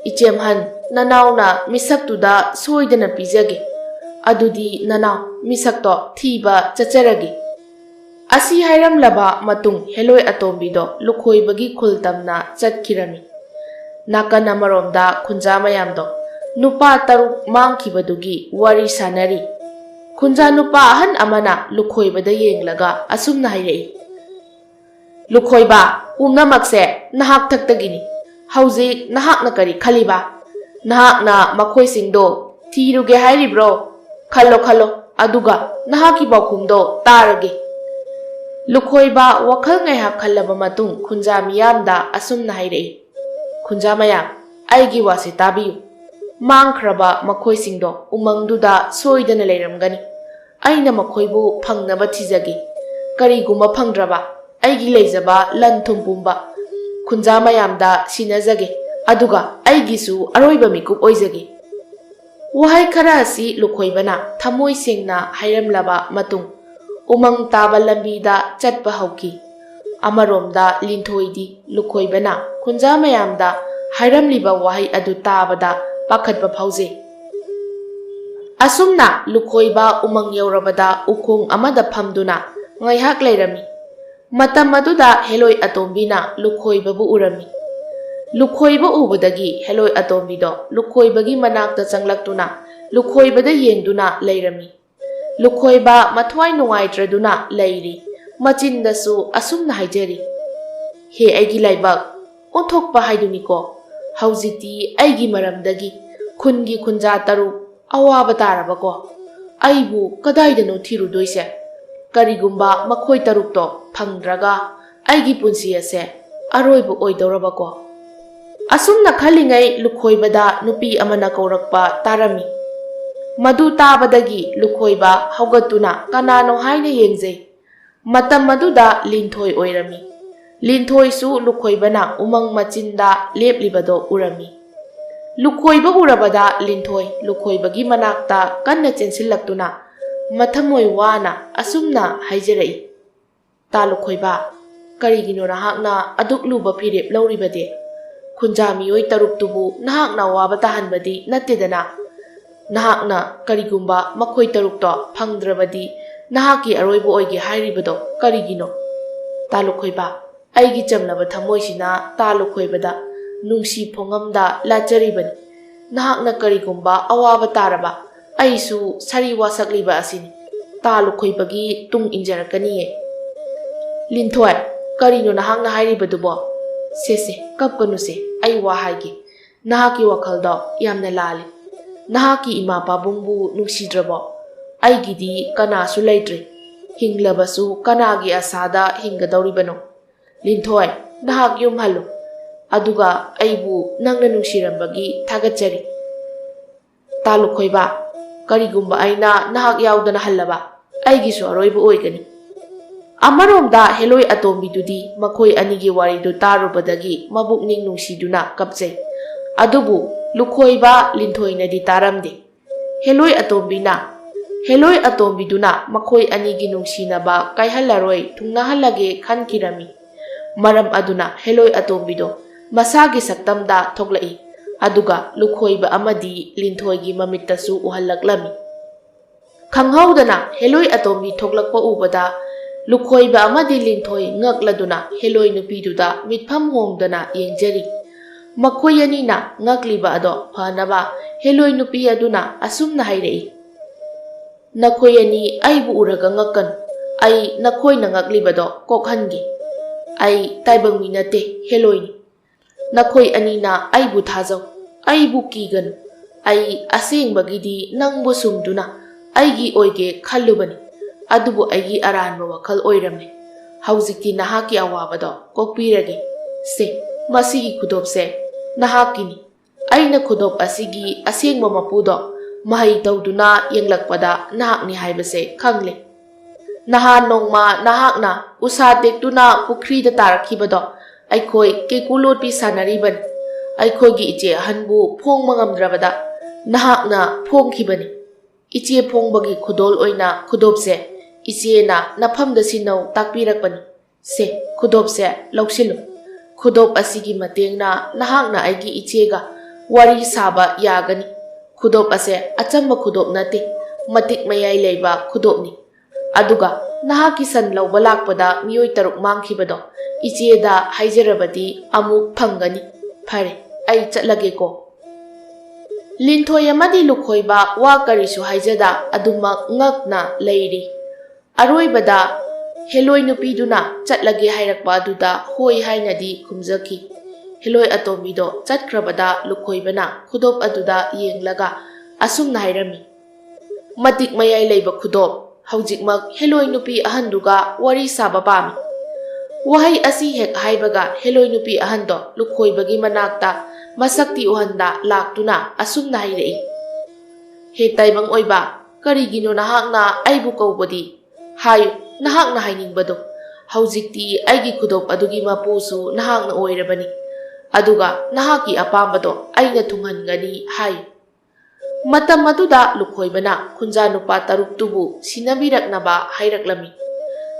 ꯏꯆꯦꯝꯍꯟ, ꯅꯅꯥꯎꯅ ꯃꯤꯁꯛꯇꯨꯗ ꯁꯣꯏꯗꯅ ꯄꯤꯖꯒꯦ꯫ ꯑꯗꯨꯗꯤ ꯅꯅꯥꯎ, ꯃꯤꯁꯛꯇꯣ ꯊꯤꯕ ꯆꯠꯆꯔꯒꯦ꯫" ꯑꯁꯤ ꯍꯥꯏꯔꯝꯂꯕ ꯃꯇꯨꯡ ꯍꯦꯂꯣꯏ ꯑꯇꯣꯝꯕꯤꯗꯣ ꯂꯨꯈꯣꯏꯕꯒꯤ ꯈꯨꯜ ꯇꯝꯅ ꯆꯠꯈꯤꯔꯝꯃꯤ꯫ ꯅꯥꯀꯟ ꯑꯃꯔꯣꯝꯗ ꯈꯨꯟꯖꯥ ꯃꯌꯥꯝꯗꯣ ꯅꯨꯄꯥ ꯇꯔꯨꯛ ꯃꯥꯡꯈꯤꯕꯗꯨꯒꯤ ꯋꯥꯔꯤ ꯁꯥꯅꯔꯤ꯫ ꯈꯨꯟꯖꯥ ꯅꯨꯄꯥ ꯑꯍꯟ ꯑꯃꯅ ꯂꯨꯈꯣꯏꯕꯗ ꯌꯦꯡꯂꯒ ꯑꯁꯨꯝꯅ ꯍꯥꯏꯔꯛꯏ, "ꯂꯨꯈꯣꯏꯕ, ꯄꯨꯝꯅꯃꯛꯁꯦ ꯅꯍꯥꯛ ꯊꯛꯇꯒꯤꯅꯤ꯫ ꯍꯧꯖꯤꯛ ꯅꯍꯥꯛꯅ ꯀꯔꯤ ꯈꯜꯂꯤꯕ? ꯅꯍꯥꯛꯅ ꯃꯈꯣꯏꯁꯤꯡꯗꯣ ꯊꯤꯔꯨꯒꯦ ꯍꯥꯏꯔꯤꯕ꯭ꯔꯣ? ꯈꯜꯂꯣ, ꯈꯜꯂꯣ, ꯑꯗꯨꯒ ꯅꯍꯥꯛꯀꯤ ꯄꯥꯎꯈꯨꯝꯗꯣ ꯇꯥꯔꯒꯦ꯫" ꯂꯨꯈꯣꯏꯕ ꯋꯥꯈꯜ ꯉꯥꯏꯍꯥꯛ ꯈꯜꯂꯕ ꯃꯇꯨꯡ ꯈꯨꯟꯖꯥ ꯃꯤꯌꯥꯝꯗ ꯑꯁꯨꯝꯅ ꯍꯥꯏꯔꯛꯏ, "ꯈꯨꯟꯖꯥ ꯃꯌꯥꯝ, ꯑꯩꯒꯤ ꯋꯥꯁꯦ ꯇꯥꯕꯤꯌꯨ꯫ ꯃꯥꯡꯈ꯭ꯔꯕ ꯃꯈꯣꯏꯁꯤꯡꯗꯣ ꯎꯃꯪꯗꯨꯗ ꯁꯣꯏꯗꯅ ꯂꯩꯔꯝꯒꯅꯤ꯫ ꯑꯩꯅ ꯃꯈꯣꯏꯕꯨ ꯐꯪꯅꯕ ꯊꯤꯖꯒꯦ꯫ ꯀꯔꯤꯒꯨꯝꯕ ꯐꯪꯗ꯭ꯔꯕ, ꯑꯩꯒꯤ ꯂꯩꯖꯕ ꯂꯟ ꯊꯨꯝ ꯄꯨꯝꯕ ꯈꯨꯟꯖꯥ ꯃꯌꯥꯝꯗ ꯁꯤꯟꯅꯖꯒꯦ, ꯑꯗꯨꯒ ꯑꯩꯒꯤꯁꯨ ꯑꯔꯣꯏꯕ ꯃꯤꯀꯨꯞ ꯑꯣꯏꯖꯒꯦ꯫" ꯋꯥꯍꯩ ꯈꯔ ꯑꯁꯤ ꯂꯨꯈꯣꯏꯕꯅ ꯊꯃꯣꯏ ꯁꯦꯡꯅ ꯍꯥꯏꯔꯝꯂꯕ ꯃꯇꯨꯡ, ꯎꯃꯪ ꯇꯥꯕ ꯂꯝꯕꯤꯗ ꯆꯠꯄ ꯍꯧꯈꯤ꯫ ꯑꯃꯔꯣꯝꯗ ꯂꯤꯟꯊꯣꯏꯗꯤ ꯂꯨꯈꯣꯏꯕꯅ ꯈꯨꯟꯖꯥ ꯃꯌꯥꯝꯗ ꯍꯥꯏꯔꯝꯂꯤꯕ ꯋꯥꯍꯩ ꯑꯗꯨ ꯇꯥꯕꯗ ꯄꯥꯈꯠꯄ ꯐꯥꯎꯖꯩ꯫ ꯑꯁꯨꯝꯅ ꯂꯨꯈꯣꯏꯕ ꯎꯃꯪ ꯌꯧꯔꯕꯗ ꯎꯈꯣꯡ ꯑꯃꯗ ꯐꯝꯗꯨꯅ ꯉꯥꯏꯍꯥꯛ ꯂꯩꯔꯝꯃꯤ꯫ ꯃꯇꯝ ꯑꯗꯨꯗ ꯍꯦꯂꯣꯏ ꯑꯇꯣꯝꯕꯤꯅ ꯂꯨꯈꯣꯏꯕꯕꯨ ꯎꯔꯝꯃꯤ꯫ ꯂꯨꯈꯣꯏꯕ ꯎꯕꯗꯒꯤ ꯍꯦꯂꯣꯏ ꯑꯇꯣꯝꯕꯤꯗꯣ ꯂꯨꯈꯣꯏꯕꯒꯤ ꯃꯅꯥꯛꯇ ꯆꯪꯂꯛꯇꯨꯅ ꯂꯨꯈꯣꯏꯕꯗ ꯌꯦꯡꯗꯨꯅ ꯂꯩꯔꯝꯃꯤ꯫ ꯂꯨꯈꯣꯏꯕ ꯃꯊ꯭ꯋꯥꯏ ꯅꯨꯡꯉꯥꯏꯇ꯭ꯔꯗꯨꯅ ꯂꯩꯔꯤ꯫ ꯃꯆꯤꯟꯗꯁꯨ ꯑꯁꯨꯝꯅ ꯍꯥꯏꯖꯔꯤ, "ꯍꯦ ꯑꯩꯒꯤ ꯂꯥꯏꯕꯛ, ꯑꯣꯟꯊꯣꯛꯄ ꯍꯥꯏꯗꯨꯅꯤꯀꯣ꯫ ꯍꯧꯖꯤꯛꯇꯤ ꯑꯩꯒꯤ ꯃꯔꯝꯗꯒꯤ ꯈꯨꯟꯒꯤ ꯈꯨꯟꯖꯥ ꯇꯔꯨꯛ ꯑꯋꯥꯕ ꯇꯥꯔꯕꯀꯣ꯫ ꯑꯩꯕꯨ ꯀꯗꯥꯏꯗꯅꯣ ꯊꯤꯔꯨꯗꯣꯏꯁꯦ? ꯀꯔꯤꯒꯨꯝꯕ ꯃꯈꯣꯏ ꯇꯔꯨꯛꯇꯣ ꯐꯪꯗ꯭ꯔꯒ ꯑꯩꯒꯤ ꯄꯨꯟꯁꯤ ꯑꯁꯦ ꯑꯔꯣꯏꯕ ꯑꯣꯏꯗꯧꯔꯕꯀꯣ?" ꯑꯁꯨꯝꯅ ꯈꯜꯂꯤꯉꯩ ꯂꯨꯈꯣꯏꯕꯗ ꯅꯨꯄꯤ ꯑꯃꯅ ꯀꯧꯔꯛꯄ ꯇꯥꯔꯝꯃꯤ꯫ ꯃꯗꯨ ꯇꯥꯕꯗꯒꯤ ꯂꯨꯈꯣꯏꯕ ꯍꯧꯒꯠꯇꯨꯅ ꯀꯅꯥꯅꯣ ꯍꯥꯏꯅ ꯌꯦꯡꯖꯩ꯫ ꯃꯇꯝ ꯑꯗꯨꯗ ꯂꯤꯟꯊꯣꯏ ꯑꯣꯏꯔꯝꯃꯤ꯫ ꯂꯤꯟꯊꯣꯏꯁꯨ ꯂꯨꯈꯣꯏꯕꯅ ꯎꯃꯪ ꯃꯆꯤꯟꯗ ꯂꯦꯞꯂꯤꯕꯗꯣ ꯎꯔꯝꯃꯤ꯫ ꯂꯨꯈꯣꯏꯕ ꯎꯔꯕꯗ ꯂꯤꯟꯊꯣꯏ ꯂꯨꯈꯣꯏꯕꯒꯤ ꯃꯅꯥꯛꯇ ꯀꯟꯅ ꯆꯦꯟꯁꯤꯜꯂꯛꯇꯨꯅ ꯃꯊꯃꯣꯏ ꯋꯥꯅ ꯑꯁꯨꯝꯅ ꯍꯥꯏꯖꯔꯛꯏ, "ꯇꯥ ꯂꯨꯈꯣꯏꯕ, ꯀꯔꯤꯒꯤꯅꯣ ꯅꯍꯥꯛꯅ ꯑꯗꯨꯛ ꯂꯨꯕ ꯐꯤꯔꯦꯞ ꯂꯧꯔꯤꯕꯗꯤ? ꯈꯨꯟꯖꯥ ꯃꯤꯑꯣꯏ ꯇꯔꯨꯛꯇꯨꯕꯨ ꯅꯍꯥꯛꯅ ꯑꯋꯥꯕ ꯇꯥꯍꯟꯕꯗꯤ ꯅꯠꯇꯦꯗꯅ? ꯅꯍꯥꯛꯅ ꯀꯔꯤꯒꯨꯝꯕ ꯃꯈꯣꯏ ꯇꯔꯨꯛꯇꯣ ꯐꯪꯗ꯭ꯔꯕꯗꯤ ꯅꯍꯥꯛꯀꯤ ꯑꯔꯣꯏꯕ ꯑꯣꯏꯒꯦ ꯍꯥꯏꯔꯤꯕꯗꯣ ꯀꯔꯤꯒꯤꯅꯣ? ꯇꯥ ꯂꯨꯈꯣꯏꯕ, ꯑꯩꯒꯤ ꯆꯝꯂꯕ ꯊꯃꯣꯏꯁꯤꯅ ꯇꯥ ꯂꯨꯈꯣꯏꯕꯗ ꯅꯨꯡꯁꯤ ꯐꯣꯡꯉꯝꯗ ꯂꯥꯠꯆꯔꯤꯕꯅꯤ꯫ ꯅꯍꯥꯛꯅ ꯀꯔꯤꯒꯨꯝꯕ ꯑꯋꯥꯕ ꯇꯥꯔꯕ, ꯑꯩꯁꯨ ꯁꯥꯔꯤ ꯋꯥꯁꯛꯂꯤꯕ ꯑꯁꯤꯅꯤ꯫ ꯇꯥ ꯂꯨꯈꯣꯏꯕꯒꯤ ꯇꯨꯡ ꯏꯟꯖꯔꯛꯀꯅꯤꯌꯦ꯫" "ꯂꯤꯟꯊꯣꯏ, ꯀꯔꯤꯅꯣ ꯅꯍꯥꯛꯅ ꯍꯥꯏꯔꯤꯕꯗꯨꯕꯣ? ꯁꯦ ꯁꯦ, ꯀꯞꯀꯅꯨꯁꯦ, ꯑꯩ ꯋꯥ ꯍꯥꯏꯒꯦ꯫ ꯅꯍꯥꯛꯀꯤ ꯋꯥꯈꯜꯗꯣ ꯌꯥꯝꯅ ꯂꯥꯜꯂꯤ꯫ ꯅꯍꯥꯛꯀꯤ ꯏꯃꯥ ꯄꯥꯕꯨꯡꯕꯨ ꯅꯨꯡꯁꯤꯗ꯭ꯔꯕꯣ? ꯑꯩꯒꯤꯗꯤ ꯀꯅꯥꯁꯨ ꯂꯩꯇ꯭ꯔꯦ꯫ ꯍꯤꯡꯂꯕꯁꯨ ꯀꯅꯥꯒꯤ ꯑꯁꯥꯗ ꯍꯤꯡꯒꯗꯧꯔꯤꯕꯅꯣ? ꯂꯤꯟꯊꯣꯏ, ꯅꯍꯥꯛ ꯌꯨꯝ ꯍꯜꯂꯨ꯫ ꯑꯗꯨꯒ ꯑꯩꯕꯨ ꯅꯪꯅ ꯅꯨꯡꯁꯤꯔꯝꯕꯒꯤ ꯊꯥꯒꯠꯆꯔꯤ꯫ ꯇꯥ ꯂꯨꯈꯣꯏꯕ, ꯀꯔꯤꯒꯨꯝꯕ ꯑꯩꯅ ꯅꯍꯥꯛ ꯌꯥꯎꯗꯅ ꯍꯜꯂꯕ, ꯑꯩꯒꯤꯁꯨ ꯑꯔꯣꯏꯕ ꯑꯣꯏꯒꯅꯤ꯫" ꯑꯃꯔꯣꯝꯗ ꯍꯦꯂꯣꯏ ꯑꯇꯣꯝꯕꯤꯗꯨꯗꯤ ꯃꯈꯣꯏ ꯑꯅꯤꯒꯤ ꯋꯥꯔꯤꯗꯨ ꯇꯥꯔꯨꯕꯗꯒꯤ ꯃꯕꯨꯛꯅꯤꯡ ꯅꯨꯡꯁꯤꯗꯨꯅ ꯀꯞꯆꯩ꯫ ꯑꯗꯨꯕꯨ ꯂꯨꯈꯣꯏꯕ ꯂꯤꯟꯊꯣꯏꯅꯗꯤ ꯇꯥꯔꯝꯗꯦ꯫ ꯍꯦꯂꯣꯏ ꯑꯇꯣꯝꯕꯤꯅ, ꯍꯦꯂꯣꯏ ꯑꯇꯣꯝꯕꯤꯗꯨꯅ ꯃꯈꯣꯏ ꯑꯅꯤꯒꯤ ꯅꯨꯡꯁꯤꯅꯕ ꯀꯥꯏꯍꯜꯂꯔꯣꯏ, ꯊꯨꯡꯅꯍꯜꯂꯒꯦ ꯈꯟꯈꯤꯔꯝꯃꯤ꯫ ꯃꯔꯝ ꯑꯗꯨꯅ ꯍꯦꯂꯣꯏ ꯑꯇꯣꯝꯕꯤꯗꯣ ꯃꯁꯥꯒꯤ ꯁꯛꯇꯝꯗ ꯊꯣꯛꯂꯛꯏ꯫ ꯑꯗꯨꯒ ꯂꯨꯈꯣꯏꯕ ꯑꯃꯗꯤ ꯂꯤꯟꯊꯣꯏꯒꯤ ꯃꯃꯤꯠꯇꯁꯨ ꯎꯍꯜꯂꯛꯂꯝꯃꯤ꯫ ꯈꯪꯍꯧꯗꯅ ꯍꯦꯂꯣꯏ ꯑꯇꯣꯝꯕꯤ ꯊꯣꯛꯂꯛꯄ ꯎꯕꯗ ꯂꯨꯈꯣꯏꯕ ꯑꯃꯗꯤ ꯂꯤꯟꯊꯣꯏ ꯉꯛꯂꯗꯨꯅ ꯍꯦꯂꯣꯏ ꯅꯨꯄꯤꯗꯨꯗ ꯃꯤꯠꯐꯝ ꯍꯣꯡꯗꯅ ꯌꯦꯡꯖꯔꯤ꯫ ꯃꯈꯣꯏ ꯑꯅꯤꯅ ꯉꯛꯂꯤꯕ ꯑꯗꯣ ꯐꯅꯕ ꯍꯦꯂꯣꯏ ꯅꯨꯄꯤ ꯑꯗꯨꯅ ꯑꯁꯨꯝꯅ ꯍꯥꯏꯔꯛꯏ, "ꯅꯈꯣꯏ ꯑꯅꯤ ꯑꯩꯕꯨ ꯎꯔꯒ ꯉꯛꯀꯅꯨ꯫ ꯑꯩ ꯅꯈꯣꯏꯅ ꯉꯛꯂꯤꯕꯗꯣ ꯀꯣꯛꯍꯟꯒꯦ꯫ ꯑꯩ ꯇꯥꯏꯕꯪ ꯃꯤ ꯅꯠꯇꯦ, ꯍꯦꯂꯣꯏꯅꯤ꯫ ꯅꯈꯣꯏ ꯑꯅꯤꯅ ꯑꯩꯕꯨ ꯊꯥꯖꯧ, ꯑꯩꯕꯨ ꯀꯤꯒꯅꯨ꯫ ꯑꯩ ꯑꯁꯦꯡꯕꯒꯤꯗꯤ ꯅꯪꯕꯨ ꯁꯨꯝꯗꯨꯅ ꯑꯩꯒꯤ ꯑꯣꯏꯒꯦ ꯈꯜꯂꯨꯕꯅꯤ, ꯑꯗꯨꯕꯨ ꯑꯩꯒꯤ ꯑꯔꯥꯟꯕ ꯋꯥꯈꯜ ꯑꯣꯏꯔꯝꯃꯦ꯫ ꯍꯧꯖꯤꯛꯇꯤ ꯅꯍꯥꯛꯀꯤ ꯑꯋꯥꯕꯗꯣ ꯀꯣꯛꯄꯤꯔꯒꯦ꯫ ꯁꯦ, ꯃꯁꯤꯒꯤ ꯈꯨꯗꯣꯞꯁꯦ ꯅꯍꯥꯛꯀꯤꯅꯤ꯫ ꯑꯩꯅ ꯈꯨꯗꯣꯞ ꯑꯁꯤꯒꯤ ꯑꯁꯦꯡꯕ ꯃꯄꯨꯗꯣ ꯃꯍꯩ ꯇꯧꯗꯨꯅ ꯌꯦꯡꯂꯛꯄꯗ ꯅꯍꯥꯛꯅꯤ ꯍꯥꯏꯕꯁꯦ ꯈꯪꯂꯦ꯫ ꯅꯍꯥꯟ ꯅꯣꯡꯃ ꯅꯍꯥꯛꯅ ꯎꯁꯥ ꯇꯦꯛꯇꯨꯅ ꯄꯨꯈ꯭ꯔꯤꯗ ꯇꯥꯔꯛꯈꯤꯕꯗꯣ ꯑꯩꯈꯣꯏ ꯀꯦꯀꯨ ꯂꯣꯠꯄꯤ ꯁꯥꯟꯅꯔꯤꯕꯅꯤ꯫ ꯑꯩꯈꯣꯏꯒꯤ ꯏꯆꯦ ꯑꯍꯟꯕꯨ ꯐꯣꯡꯕ ꯉꯝꯗ꯭ꯔꯕꯗ ꯅꯍꯥꯛꯅ ꯐꯣꯡꯈꯤꯕꯅꯤ꯫ ꯏꯆꯦ ꯐꯣꯡꯕꯒꯤ ꯈꯨꯗꯣꯜ ꯑꯣꯏꯅ ꯈꯨꯗꯣꯞꯁꯦ ꯏꯆꯦꯅ ꯅꯐꯝꯗ ꯁꯤꯟꯅꯧ ꯇꯥꯛꯄꯤꯔꯛꯄꯅꯤ꯫ ꯁꯦ, ꯈꯨꯗꯣꯞꯁꯦ ꯂꯧꯁꯤꯜꯂꯨ꯫ ꯈꯨꯗꯣꯞ ꯑꯁꯤꯒꯤ ꯃꯇꯦꯡꯅ ꯅꯍꯥꯛꯅ ꯑꯩꯒꯤ ꯏꯆꯦꯒ ꯋꯥꯔꯤ ꯁꯥꯕ ꯌꯥꯒꯅꯤ꯫ ꯈꯨꯗꯣꯞ ꯑꯁꯦ ꯑꯆꯝꯕ ꯈꯨꯗꯣꯞ ꯅꯠꯇꯦ, ꯃꯇꯤꯛ ꯃꯌꯥꯏ ꯂꯩꯕ ꯈꯨꯗꯣꯞꯅꯤ꯫ ꯑꯗꯨꯒ ꯅꯍꯥꯛꯀꯤ ꯁꯟ ꯂꯧꯕ ꯂꯥꯛꯄꯗ ꯃꯤꯑꯣꯏ ꯇꯔꯨꯛ ꯃꯥꯡꯈꯤꯕꯗꯣ ꯏꯆꯦꯗ ꯍꯥꯏꯖꯔꯕꯗꯤ ꯑꯃꯨꯛ ꯐꯪꯒꯅꯤ꯫ ꯐꯔꯦ, ꯑꯩ ꯆꯠꯂꯒꯦꯀꯣ꯫" ꯂꯤꯟꯊꯣꯏ ꯑꯃꯗꯤ ꯂꯨꯈꯣꯏꯕ ꯋꯥ ꯀꯔꯤꯁꯨ ꯍꯥꯏꯖꯗ ꯑꯗꯨꯃꯛ ꯉꯛꯅ ꯂꯩꯔꯤ꯫ ꯑꯔꯣꯏꯕꯗ ꯍꯦꯂꯣꯏ ꯅꯨꯄꯤꯗꯨꯅ ꯆꯠꯂꯒꯦ ꯍꯥꯏꯔꯛꯄ ꯑꯗꯨꯗ ꯍꯣꯏ ꯍꯥꯏꯅꯗꯤ ꯈꯨꯝꯖꯈꯤ꯫ ꯍꯦꯂꯣꯏ ꯑꯇꯣꯝꯕꯤꯗꯣ ꯆꯠꯈ꯭ꯔꯕꯗ ꯂꯨꯈꯣꯏꯕꯅ ꯈꯨꯗꯣꯞ ꯑꯗꯨꯗ ꯌꯦꯡꯂꯒ ꯑꯁꯨꯝꯅ ꯍꯥꯏꯔꯝꯃꯤ, "ꯃꯇꯤꯛ ꯃꯌꯥꯏ ꯂꯩꯕ ꯈꯨꯗꯣꯞ, ꯍꯧꯖꯤꯛꯃꯛ ꯍꯦꯂꯣꯏ ꯅꯨꯄꯤ ꯑꯍꯟꯗꯨꯒ ꯋꯥꯔꯤ ꯁꯥꯕ ꯄꯥꯝꯃꯤ꯫" ꯋꯥꯍꯩ ꯑꯁꯤ ꯍꯦꯛ ꯍꯥꯏꯕꯒ ꯍꯦꯂꯣꯏ ꯅꯨꯄꯤ ꯑꯍꯟꯗꯣ ꯂꯨꯈꯣꯏꯕꯒꯤ ꯃꯅꯥꯛꯇ ꯃꯁꯛꯇꯤ ꯎꯍꯟꯗ ꯂꯥꯛꯇꯨꯅ ꯑꯁꯨꯝꯅ ꯍꯥꯏꯔꯛꯏ, "ꯍꯦ ꯇꯥꯏꯕꯪ ꯑꯣꯏꯕ, ꯀꯔꯤꯒꯤꯅꯣ ꯅꯍꯥꯛꯅ ꯑꯩꯕꯨ ꯀꯧꯕꯗꯤ? ꯍꯥꯏꯌꯨ, ꯅꯍꯥꯛꯅ ꯍꯥꯏꯅꯤꯡꯕꯗꯣ꯫ ꯍꯧꯖꯤꯛꯇꯤ ꯑꯩꯒꯤ ꯈꯨꯗꯣꯞ ꯑꯗꯨꯒꯤ ꯃꯄꯨꯁꯨ ꯅꯍꯥꯛꯅ ꯑꯣꯏꯔꯕꯅꯤ꯫ ꯑꯗꯨꯒ ꯅꯍꯥꯛꯀꯤ ꯑꯄꯥꯝꯕꯗꯣ ꯑꯩꯅ ꯊꯨꯡꯍꯟꯒꯅꯤ ꯍꯥꯏꯌꯨ꯫" ꯃꯇꯝ ꯑꯗꯨꯗ ꯂꯨꯈꯣꯏꯕꯅ ꯈꯨꯟꯖꯥ ꯅꯨꯄꯥ ꯇꯔꯨꯛꯇꯨꯕꯨ ꯁꯤꯟꯅꯕꯤꯔꯛꯅꯕ ꯍꯥꯏꯔꯛꯂꯝꯃꯤ꯫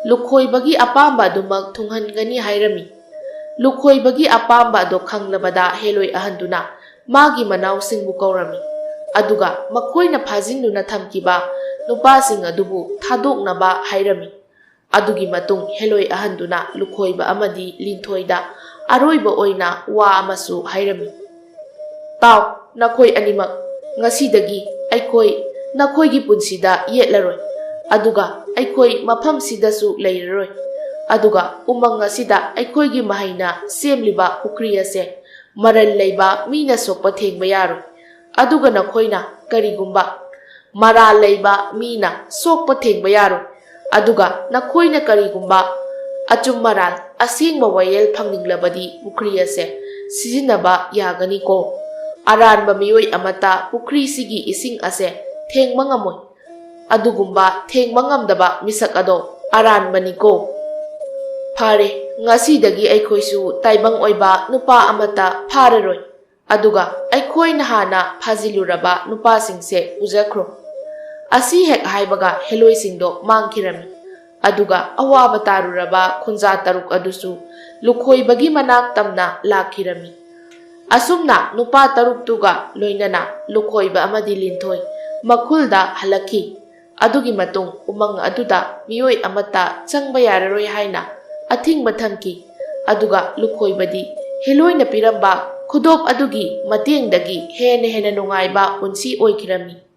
ꯂꯨꯈꯣꯏꯕꯒꯤ ꯑꯄꯥꯝꯕ ꯑꯗꯨꯃꯛ ꯊꯨꯡꯍꯟꯒꯅꯤ ꯍꯥꯏꯔꯝꯃꯤ꯫ ꯂꯨꯈꯣꯏꯕꯒꯤ ꯑꯄꯥꯝꯕ ꯑꯗꯣ ꯈꯪꯂꯕꯗ ꯍꯦꯂꯣꯏ ꯑꯍꯟꯗꯨꯅ ꯃꯥꯒꯤ ꯃꯅꯥꯎꯁꯤꯡꯕꯨ ꯀꯧꯔꯝꯃꯤ, ꯑꯗꯨꯒ ꯃꯈꯣꯏꯅ ꯐꯥꯖꯤꯟꯗꯨꯅ ꯊꯝꯈꯤꯕ ꯅꯨꯄꯥꯁꯤꯡ ꯑꯗꯨꯕꯨ ꯊꯥꯗꯣꯛꯅꯕ ꯍꯥꯏꯔꯝꯃꯤ꯫ ꯑꯗꯨꯒꯤ ꯃꯇꯨꯡ ꯍꯦꯂꯣꯏ ꯑꯍꯟꯗꯨꯅ ꯂꯨꯈꯣꯏꯕ ꯑꯃꯗꯤ ꯂꯤꯟꯊꯣꯏꯗ ꯑꯔꯣꯏꯕ ꯑꯣꯏꯅ ꯋꯥ ꯑꯃꯁꯨ ꯍꯥꯏꯔꯝꯃꯤ꯫ "ꯇꯥꯎ, ꯅꯈꯣꯏ ꯑꯅꯤꯃꯛ, ꯉꯁꯤꯗꯒꯤ ꯑꯩꯈꯣꯏ ꯅꯈꯣꯏꯒꯤ ꯄꯨꯟꯁꯤꯗ ꯌꯦꯠꯂꯔꯣꯏ, ꯑꯗꯨꯒ ꯑꯩꯈꯣꯏ ꯃꯐꯝꯁꯤꯗꯁꯨ ꯂꯩꯔꯔꯣꯏ꯫ ꯑꯗꯨꯒ ꯎꯃꯪ ꯑꯁꯤꯗ ꯑꯩꯈꯣꯏꯒꯤ ꯃꯍꯩꯅ ꯁꯦꯝꯂꯤꯕ ꯄꯨꯈ꯭ꯔꯤ ꯑꯁꯦ ꯃꯔꯜ ꯂꯩꯕ ꯃꯤꯅ ꯁꯣꯛꯄ ꯊꯦꯡꯕ ꯌꯥꯔꯣꯏ꯫ ꯑꯗꯨꯒ ꯅꯈꯣꯏꯅ ꯀꯔꯤꯒꯨꯝꯕ ꯃꯔꯥꯜ ꯂꯩꯕ ꯃꯤꯅ ꯁꯣꯛꯄ ꯊꯦꯡꯕ ꯌꯥꯔꯣꯏ꯫ ꯑꯗꯨꯒ ꯅꯈꯣꯏꯅ ꯀꯔꯤꯒꯨꯝꯕ ꯑꯆꯨꯝ ꯃꯔꯥꯜ ꯑꯁꯦꯡꯕ ꯋꯥꯌꯦꯜ ꯐꯪꯅꯤꯡꯂꯕꯗꯤ ꯄꯨꯈ꯭ꯔꯤ ꯑꯁꯦ ꯁꯤꯖꯤꯟꯅꯕ ꯌꯥꯒꯅꯤꯀꯣ꯫ ꯑꯔꯥꯟꯕ ꯃꯤꯑꯣꯏ ꯑꯃꯠꯇ ꯄꯨꯈ꯭ꯔꯤꯁꯤꯒꯤ ꯏꯁꯤꯡ ꯑꯁꯦ ꯊꯦꯡꯕ ꯉꯝꯃꯣꯏ꯫ ꯑꯗꯨꯒꯨꯝꯕ ꯊꯦꯡꯕ ꯉꯝꯗꯕ ꯃꯤꯁꯛ ꯑꯗꯣ ꯑꯔꯥꯟꯕꯅꯤꯀꯣ꯫ ꯐꯔꯦ, ꯉꯁꯤꯗꯒꯤ ꯑꯩꯈꯣꯏꯁꯨ ꯇꯥꯏꯕꯪ ꯑꯣꯏꯕ ꯅꯨꯄꯥ ꯑꯃꯠꯇ ꯐꯥꯔꯔꯣꯏ꯫ ꯑꯗꯨꯒ ꯑꯩꯈꯣꯏꯅ ꯍꯥꯟꯅ ꯐꯥꯖꯤꯜꯂꯨꯔꯕ ꯅꯨꯄꯥꯁꯤꯡꯁꯦ ꯄꯨꯖꯈ꯭ꯔꯣ꯫" ꯑꯁꯤ ꯍꯦꯛ ꯍꯥꯏꯕꯒ ꯍꯦꯂꯣꯏꯁꯤꯡꯗꯣ ꯃꯥꯡꯈꯤꯔꯝꯃꯤ꯫ ꯑꯗꯨꯒ ꯑꯋꯥꯕ ꯇꯥꯔꯨꯔꯕ ꯈꯨꯟꯖꯥ ꯇꯔꯨꯛ ꯑꯗꯨꯁꯨ ꯂꯨꯈꯣꯏꯕꯒꯤ ꯃꯅꯥꯛ ꯇꯝꯅ ꯂꯥꯛꯈꯤꯔꯝꯃꯤ꯫ ꯑꯁꯨꯝꯅ ꯅꯨꯄꯥ ꯇꯔꯨꯛꯇꯨꯒ ꯂꯣꯏꯅꯅ ꯂꯨꯈꯣꯏꯕ ꯑꯃꯗꯤ ꯂꯤꯟꯊꯣꯏ ꯃꯈꯨꯜꯗ ꯍꯜꯂꯛꯈꯤ꯫ ꯑꯗꯨꯒꯤ ꯃꯇꯨꯡ ꯎꯃꯪ ꯑꯗꯨꯗ ꯃꯤꯑꯣꯏ ꯑꯃꯠꯇ ꯆꯪꯕ ꯌꯥꯔꯔꯣꯏ ꯍꯥꯏꯅ ꯑꯊꯤꯡꯕ ꯊꯝꯈꯤ꯫ ꯑꯗꯨꯒ ꯂꯨꯈꯣꯏꯕꯗꯤ ꯍꯦꯂꯣꯏꯅ ꯄꯤꯔꯝꯕ ꯈꯨꯗꯣꯞ ꯑꯗꯨꯒꯤ ꯃꯇꯦꯡꯗꯒꯤ ꯍꯦꯟꯅ ꯍꯦꯟꯅ ꯅꯨꯡꯉꯥꯏꯕ ꯄꯨꯟꯁꯤ ꯑꯣꯏꯈꯤꯔꯝꯃꯤ꯫